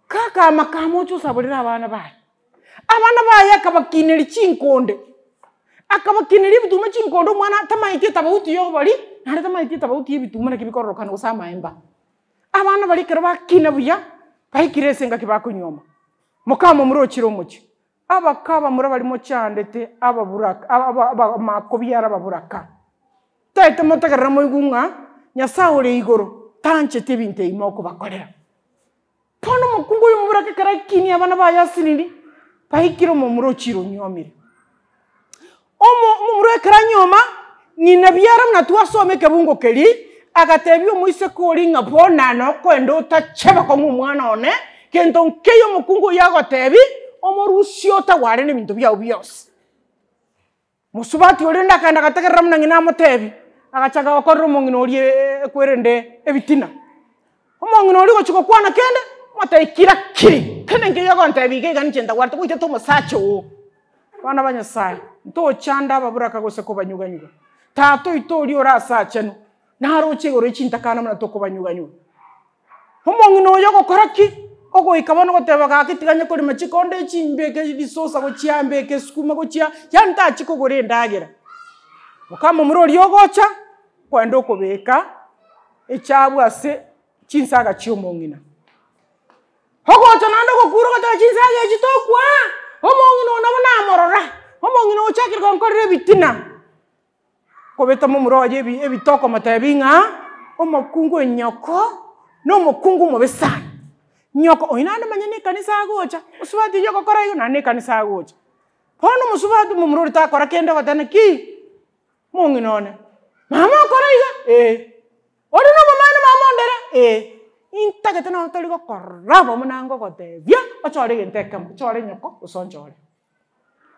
Kakaama kamocha osaborere abana baye. Abana baye akabakineria chinkonde, akabakineria ebituma chinkonde omwana tamaeti etabauti ya obori, naende tamaeti etabauti ya ebituma naki bikororokana gose amaemba. Abana baria ekero bakina buya, baikire ase engaki bakonyuoma, mokamomura ochire omochie, abaka abamura baria mochandete ababuraka aba aba makobiara ababuraka. Taete motegerere moigwe ng'a Nyasaye ore igoro tancheti ebinto ebi mokobakorera. Bono omokungu oyo omoboraka ekero akinie abana baye asinini, baikire omomura ochire onyuomire. Omo omomura ekero anyuoma, ng'ina biara buna twasoma ekebungo keria, agatebia omoiseke oria ng'a bono aye nokoenda otache bokong'u omwana one, gento nkeiyo omokungu oyio agotebi, omorusie otagware na ebinto biago bionsi. Mosubati oria rende akaenda agategerera buna ng'ina amotebi, agachaka gokorera omong'ina oria ekwerende ebitina. Omong'ina oria ogochia gokwana kende, omotebi kira kiri, kende nkeiyo ogontebia iga iga ninche ntagwarete goitete omosacha oo. Abana ba Nyasaye, ntochande ababuraka gose kobanyuganyuga. Tata oito oria ore ase achenu, naroche igoro ye chintakana buna tokobanyuganyuga. Omong'ina oyo ogokora ki? Ogoika bono goteba gaki tiga onye korema chikonde echi mbeke risosa gochia mbeke esukuma gochia, yaani tachia kogora endagera. Okamomura oria ogocha, kwenda okobeka echabu ase chinsaga chia omong'ina. Ogocha naende ogokura ogoteba chinsaga echi tokwaa, omong'ina oyo nabo namorora, omong'ina ochakire gonkorera ebitina. Kobeta momura oye ebi ebitoko omotebi ng'a omokungu oyo nyoko na omokungu omobe sana, nyoko oyio naende manya na ekanisa agocha, mosubati oyio ogokora igo naende na ekanisa agocha. Bono omosubati momura oria takora kende ogoteba naki, omong'ina one, mama okore iga eh, ore na obomaene mama ondere eh, intagete nonye tori gokora bo buna ngogotebia, ochore egento ekemo, ochore nyoko gose onchore.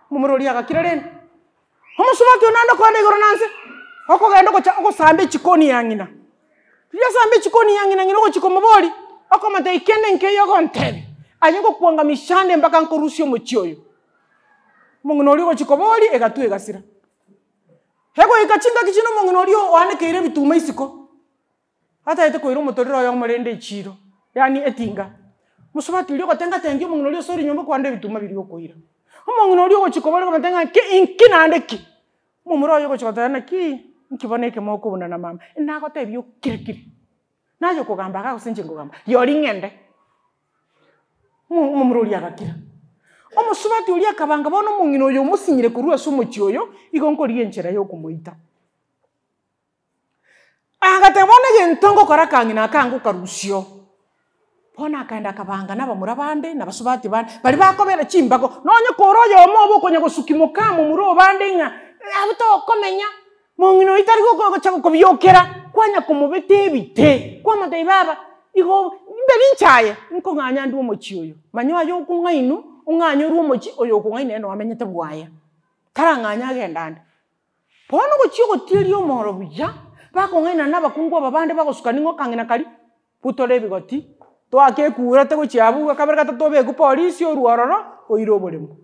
Omomura oria agakira rende, omosubati oyo naende okoenda igoro na nse, okogenda ogocha ogosamba echikoni ya ng'ina. Riria asamba echikoni ya ng'ina, ng'ina ogochia komoboria, okomotebia kende nkeiyo ogontebia, aye ngokwangamisha ande mpaka nkorusie omochie oyo. Omong'ina oria ogochia koboria, egatwa egasira. Egoika chingaki chinde omong'ina oria oanekeire ebituma isiko. Atagete koira omotorero oye omorende echiiro, yaani etinga. Mosubati oria ogotenga tengia omong'ina oria osoire nyomba kwande ebituma biria okoira. Omong'ina oria ogochia koboria okomotebia ng'a ki inki naende ki? Omomura oye ogochia goteba naki, inki bono ekemo okobuna na mama? Nagotebia okire kiri, naye okogamba igaa gose inche nkogamba, rirorio ng'ende. Omomura oria agakira. Omosubati oria akabanga bono omong'ina oyo omosinyire korwa ase omochie oyo, igo nkorigia enchera ya okomoita. Agateba, Bono egento ngokora akang'ina aka ngokarusia oo. Bono akaenda akabanga na abamura bande, na abasubati bande, baria bakobera chimbago, nonye kore oyomo obo okonya gosukia moka momura obande ng'a abwo tokomenya, mong'ina oyio tari goko gocha gokobiokera, kwanya komobeta ebite, kwamotebia baba, igo mberi inche aye, nkong'anya ndwe omochie oyo, manya aye okong'ainwa, ong'anye orwe omochie, oyo okong'aina nere noo amenyete bwaye, tarang'anya agende ande. Bono gochia ogotieria omoro buya, bakong'ainana na abakungu aba bande bagosuka ning'o okang'ina karia, butore ebigoti, toake ekurate gochia abwo kabere gatato obekwe polisi orwe ororo, oire oboremo.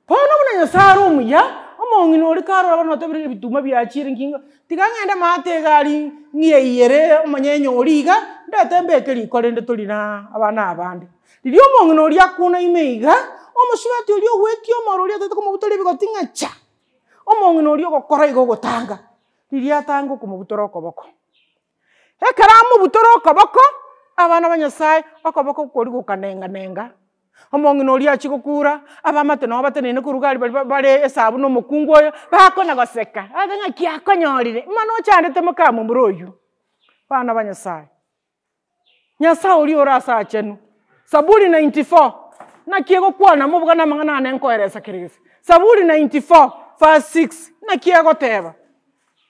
Bono buna Nyasaye are omuya, omong'ina oria karora bono otebire ebituma biachire nki tiga ng'ende maate egari ng'iyeiyere omonyenye oria iga, ndete mbeke riko rende tori na abana abande. Riria omong'ina oria akuna ime iga, omosubati oria ogwetia omoro oria otagete komobutora ebigoti ng'a cha. Omong'ina oria ogokora igo ogotanga, riria atanga okomobutora okoboko. Ekero amobutora okoboko, abana ba Nyasaye, okoboko koria gokanenga nenga, omong'ina oria achia gokura, abamate nabo bateneine korwa iga aria baria bare esabu na omokungu oyo, bakona goseka, bagoteba ng'aki akonyorire, mani ochandete mokamomura oywo, abana ba Nyasaye. Nyasae oria ore ase aachenu. Saburi 94. Naki egokwana mobugane amang'ana ane nkoeresa kere gese. Zaburi 94 verse 6, naki egoteba?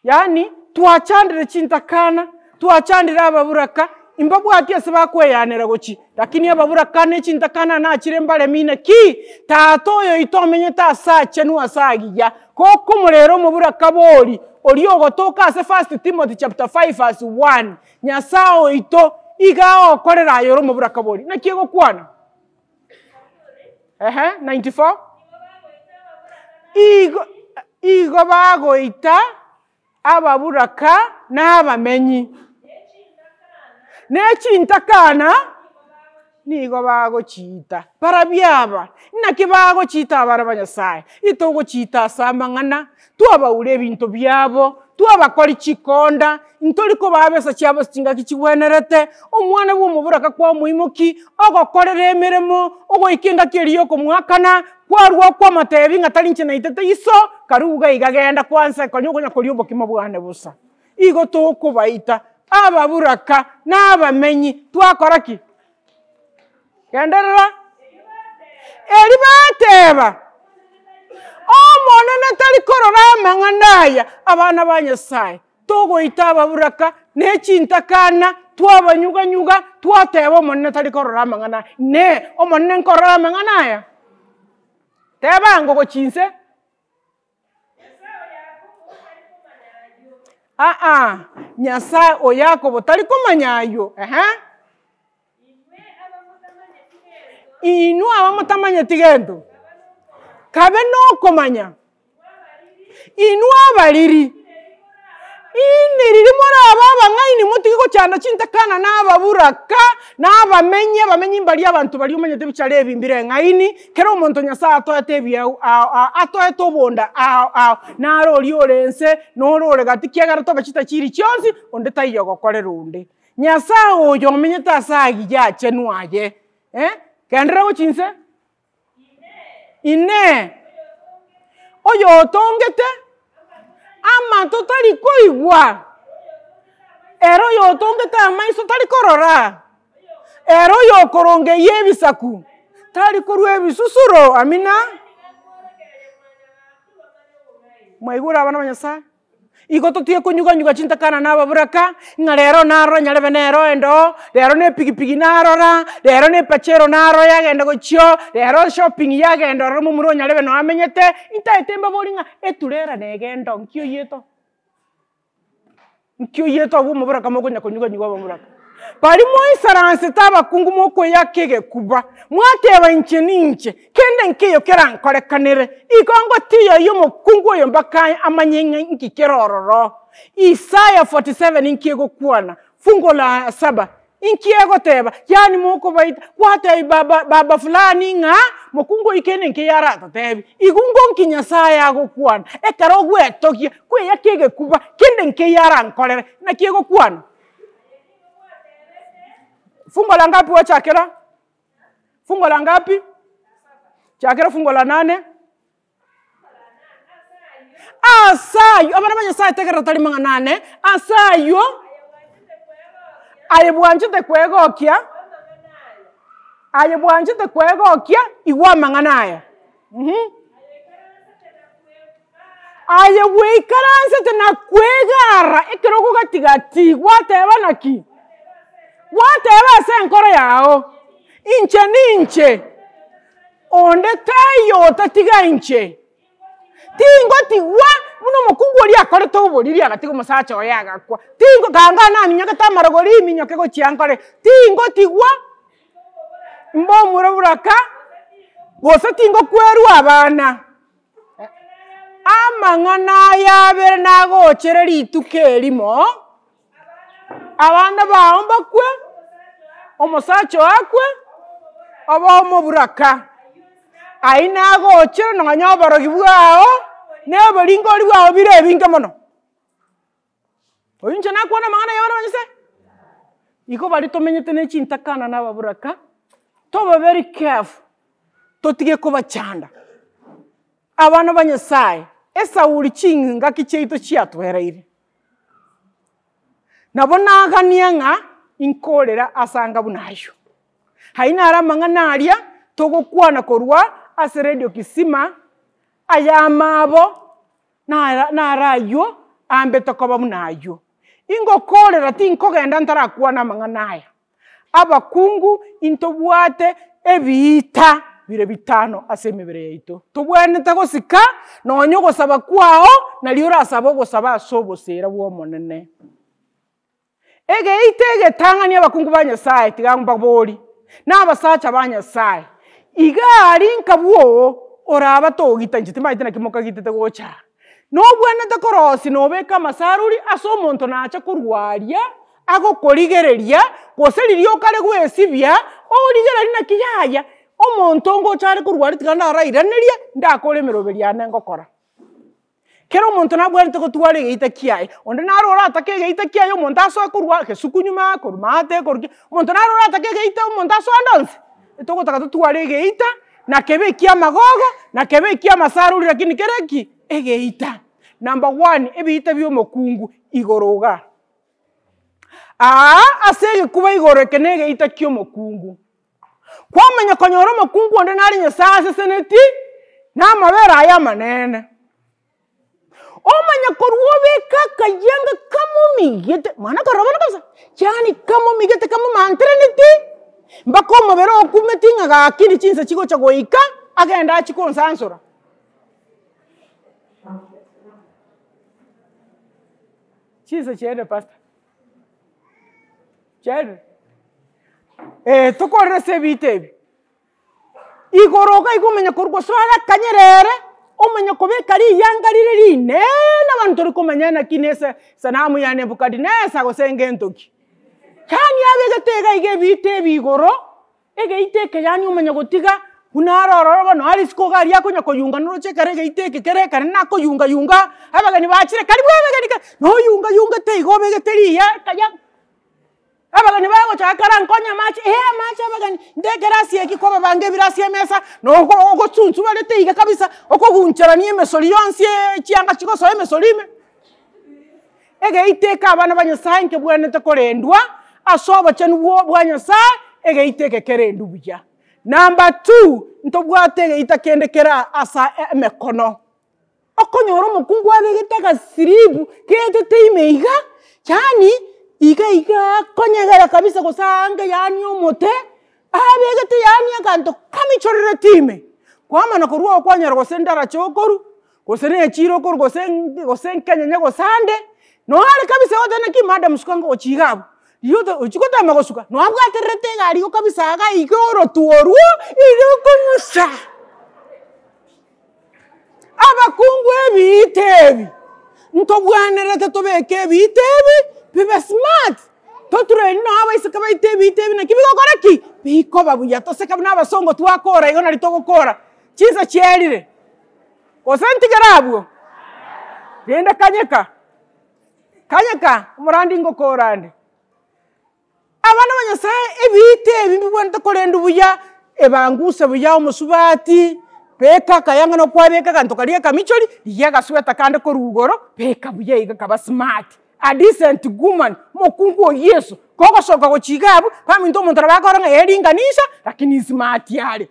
Yaani twachandire chintakana, twachandire ababuraka, imbabwati ase bakoeyanera gochia, lakini ababuraka ne chintakana nachire mbaremi naki? Tata oyo oito omenyete ase achenu ase agiya, gokomorera omoburaka bori, oria ogotoka ase First Timothy chapter 5 verse 1, Nyasae oito iga agokorera aye ore omoburaka bori. Naki egokwana? Ehe, 94. Igo igo bagoita ababuraka na abamenyi, ne chintakana nigo bagochiita. Barabwo aba, naki bagochiita abana ba Nyasaye? Itogochiita ase amang'ana, twabaura ebinto biabo, twabakori chikonda, ntori kobaa besa chiabo ase chingaki chigwenerete, omwana bw'omoboraka kwamoimoki, ogokorera emeremo, ogoika engaki eria yokomoakana, kwarua okwamotebi ng'a tari inche naitete iso, karue iga iga genda kwansa konya okonya koria obokima bwane bosa. Igo tokobaita, ababuraka, na abamenyi, twakora ki? Genderera. Erio bateba, Omonene tari korora amang'ana aya, abana ba Nyasae, togoita ababuraka ne chintakana, twabanyuganyuga, twateba Omonene tari korora amang'ana aya. Inee! Omonene nkorora amang'ana aya? Tebango gochia inse. Aa, Nyasae o Yakobo tari komanya ayio, ehe. Inwe abamotamanyeti gento, kabe nokomanya, inwe abariri, Inwe riria morabe abang'aini motige gochanda chintakana na ababuraka, na abamenyi, abamenyi mbaria abanto baria omanyete bichara ebi mbire eng'aini, kera omonto Nyasaye atoete ebiegwa ao ao, atoete obonda ao ao, naro oria ore nse, na ore ore gati, kiagera tobe chitachiri chionsi, onde taiyo ogokorera onde. Nyasaye oyo omenyete ase agiya achenu aye, eh, genderera gochia inse. Inee! Oyotongete amato tari koigwa? Ere oyotongete amaiso tari korora? Ere oyokorongeyia ebisaku tari korua ebisusuro? Amina. Mwaigure abana ba Nyasaye? Igo totige konyuganyuga chintakana na ababuraka, ng'a rero narora nyarebe nero endoo, rero na epigipigi narora, rero na epachero narora yagenda gochio, rero shopping yagenda ororo momura o nyarebe noo amenyete, ntaete mbabori ng'a eturera negenda oo nki oyete oo? Nki oyete abwo omoburaka mokonya konyuganyuga ababuraka? Baria moisaransete abakungu mokoeyaka egekuba, mwateba inche ninche, Kende nkeiyo kerankorekanere, igo ngotiyoyia omokungu oyo mpaka amanye ng'a inki kere ororo. Isaya 47 inki egokwana? Fungo la saba inki egoteba? Yaani mokobaita, gwatebia baba baba fulani ng'a mokungu oyio kende nkeiyo aratotebi. Igo ngonki Nyasaye agokwana? Ekero ogwetogia, kweyaka egekuba, kende nkeiyo arankorere, naki egokwana? Fungo la ngapi gwachakera? Fungo la ngapi? Chakera fungo la nane. Ase ayio, abana ba Nyasaye tegerera tari mang'ana ane, ase ayio, aye bwanchete kwegokia, aye bwanchete kwegokia, igwa amang'ana aya. Mh. Aye bweikaransete na kwegara ekerogo gati gati, gwateba naki? Gwateba ase enkoro yao, Inche ninche, onde taiyo otatiga inche. Tingotigwa buna omokungu oria akorete oboriri agatiga omosacha oye agakwa, tingo kanga naminyokete amarogori iminyoke gochia nkore, tingotigwa mbomura buraka, gose tingokwerwa abana. Amang'ana aya abere nagochere rituko erimo, abana bao mbakwe, omosacha oo akwe, obe omoburaka. Ayio nagochere nonya oborogi bwao, na oboringori bwao bire ebinge mono. Oyio inche nakwana amang'ana ayio abana ba Nyasae? Igo baria tomenyete ne chintakana na ababuraka, tobe very careful, totige kobachanda. Abana ba Nyasae, esauri chingaki chiaito chiatwereire. Nabo nagania ng'a inkorera ase anga buna ayio. Ayio naro amang'ana aria. Togokwana korwa ase Radio Kisima, ayamabo nara naro aywo ambete koba buna aywo. Ingokorera tinkogenda ntarakwana amang'ana aya. Abakungu intobwate ebiita bire bitano ase emebere yaito, tobwenerete gosika nonye ogosaba kwao, naria orasabe ogosaba ase obosera bwa omonene. Egeita egetang'ani abakungu ba Nyasaye tiga mbabori, na abasacha ba Nyasaye, iga aria nka bwoo oraba togita inche timanyeti naki mokagitete gocha aa. Nobwenerete korosia na obeke amasaruri ase omonto nacha korwa aria, agokorigereria, gose riria okare goesibia, origereria naki yaya, omonto ngocha are korwa aria tiga narairaneria, ndakore emeroberi yane ngokora. Kera omonto nabwenerete gotwara egeita kiaye, onde naro oratake egeita kiaye omonto asoe korwa gesuku nyuma, korwa maate, korwa ki, omonto naro oratake egeita omonto asoe ande onsi, etogotaka totware egeita, na kebe ekia amagogo, na kebe ekia amasaruri lakini kere ki? Egeita. Number one, ebiita bia omokungu igoro igaa. Aa ase egekuba igoro eke na egeita kia omokungu. Kwamanya konyora omokungu onde nare Nyasaye aseseneti, na amabere aye amanene. Omanye korwa obeke akayianga kamomigete, mwana korora bono kabisa, yaani kamomigete kamomanteraneti, mpaka omobere okumeti ng'a gaki ni chinsa chigocha goika, agende achie konsansora. Chinsa chiaerire pastor. Chiaerire? Eh, tokorere ase ebiita ebi. Igoro iga iga omanye korwa gose ore akanyerere, omanye kobeka riyanga rire rineene abanto tori komanya naki na ese sanamu ya Nebukadineza gose ngento ki. Yaani abegete iga iga ebiita ebi igoro. Egeita eke yaani omanye gotiga buna are ororo bono are isiko iga aria akonya koyunga noroche ekero egeita eke kere ekere nakoyunga yunga, abageni bachire karibu abageni karibu, noyunga yungete igo obegete riya ekaya, abageni bagocha kara nkonye amache, eh amache abageni, nde ekerasi eki kwababanga ebirasi emesa, noko ogosunsubarete iga kabisa, okoguncherania emesori yonsi chianga chigosoa emesori ime. Egeita eke abana ba Nyasae nkebwenerete korendwa ase obochenu bwo bwa Nyasae, egeita eke kerendwe buya. Number two, ntobwate egeita kende kere ase emekono. Okonyora omokungu abegete agasiribu getete ime iga, yaani iga iga akonyegera kabisa gose aange yaani omote, abegete yaani aganto kamichorereti ime, kwamana korwa oo kwanyora gose ndaracha okorwa, gose na echiro okorwa gose gose nkenyenya gose ande, noare kabisa ogoteba naki madam suka ngochia iga abwo, riria ote ochia gotema gosuka, nobwatererete egari igo kabisa iga iga orotwe orwo, iga okong'usa. Abakungu ebiita ebi, ntobwenerete tobeke ebiita ebi bibe smart, totureni nonye abaiseke baito ebiita ebi naki bigokora ki? Bikoba buya toseke buna abasongo twakora igo nari togokora, chinsa chiarire. Gose ntigere abwo? Rende kanyeka, kanyeka omorandi ngokora ande. Abana ba Nyasaye ebiita ebi mbibwenerete korendwa buya, ebanguse buya omosubati, beka akayanga na kwabeka aganto karia akamichori, rigia agasweta kande korwa igoro, beka buya iga kaba smart, a decent woman, omokungu o Yeso, kogosoka gochia iga abwo, baminto omonto nabo akorora ng'a eringanisha, lakini smart are.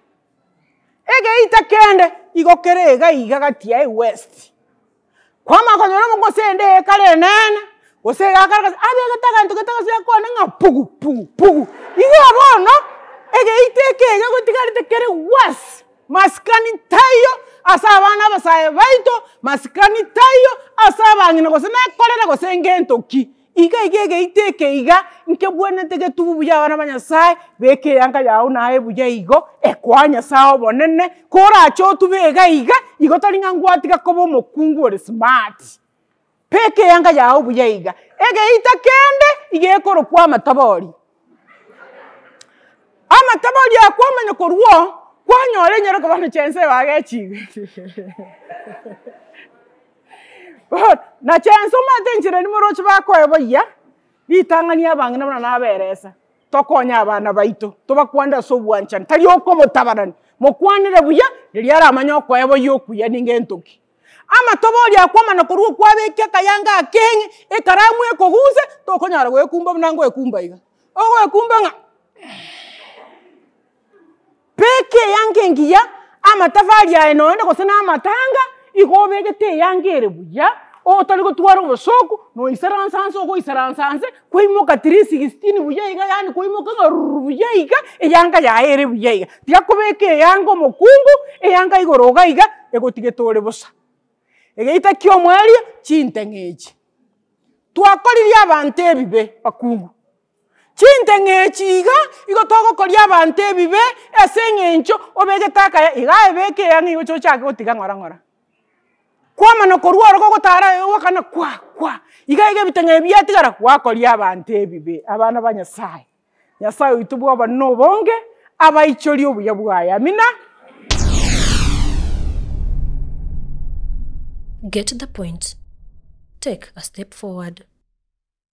Egeita kende igo kere iga iga gati ya ewest, kwamanya konyora omonto gose ende ekare enene, gose iga akare gose abegete aganto gete gose akwane ng'a pugu pugu pugu, igo bono, egeita eke iga gotigarete kere worse, masikani taiyo ase abana abasae baito, masikani taiyo ase abang'ina gose nekorere gose ngento ki. Iga iga egeita eke iga, nkebwenerete getubu buya abana ba Nyasaye, beka eyanga yago naye buya igo, ekoa Nyasaye obonene, korache otube iga iga, igo tari ng'a ngwatiga koba omokungu ore smart. Beka eyanga yago buya iga, egeita kende, iga ekorokwa amatabori. Amatabori aya kwamanya korwa oo, kwanyora enyaroka bono chense bagechigwe. Bono, na chense omanyete enchera eria moroche bakoeboyia, ritang'ani abang'ina buna naberesa, tokonye abana baito, tobakwanere ase obwanchani, tari okomotabarani, mokwanere buya, riria aramanye okoeboyia okuya ningento ki. Amatobori akwamana korwa okwabeka akayanga akeng'e, ekaramu ekoguse, tokonyara goekumba buna ngoekumba iga, ogoekumba ng'a. Beka eyanga engiya, amatafari aye noende gose na amatanga, igo obegete eyanga ere buya, otari gotwara obosoku, noisaransa nse ogoisaransa nse, kwaimoka 360 buya iga yaani kwaimoka ng'a rurr buya iga, eyanga yaye ere buya iga. Tiga kobeka eyanga omokungu, eyanga igoro iga iga, egotigete ore bosa. Egeita kia omoerio, chinteng'e echi. Twakoririe abanto ebibe bakungu. Chinteng'e echi iga, igo togokoria abanto ebibe, ase eng'encho obegete akaya iga aye beka eyang'a igo oche ochake gotiga ng'ora ng'ora. Kwamana korwa oro gogotara ogokana kwa kwa, iga iga ebiteng'e ebi biatigara gwakoria abanto ebibe, abana ba Nyasaye. Nyasaye oito bwa obonene obonge, abaichorie obuya bwaye. Amina. Get the point. Take a step forward.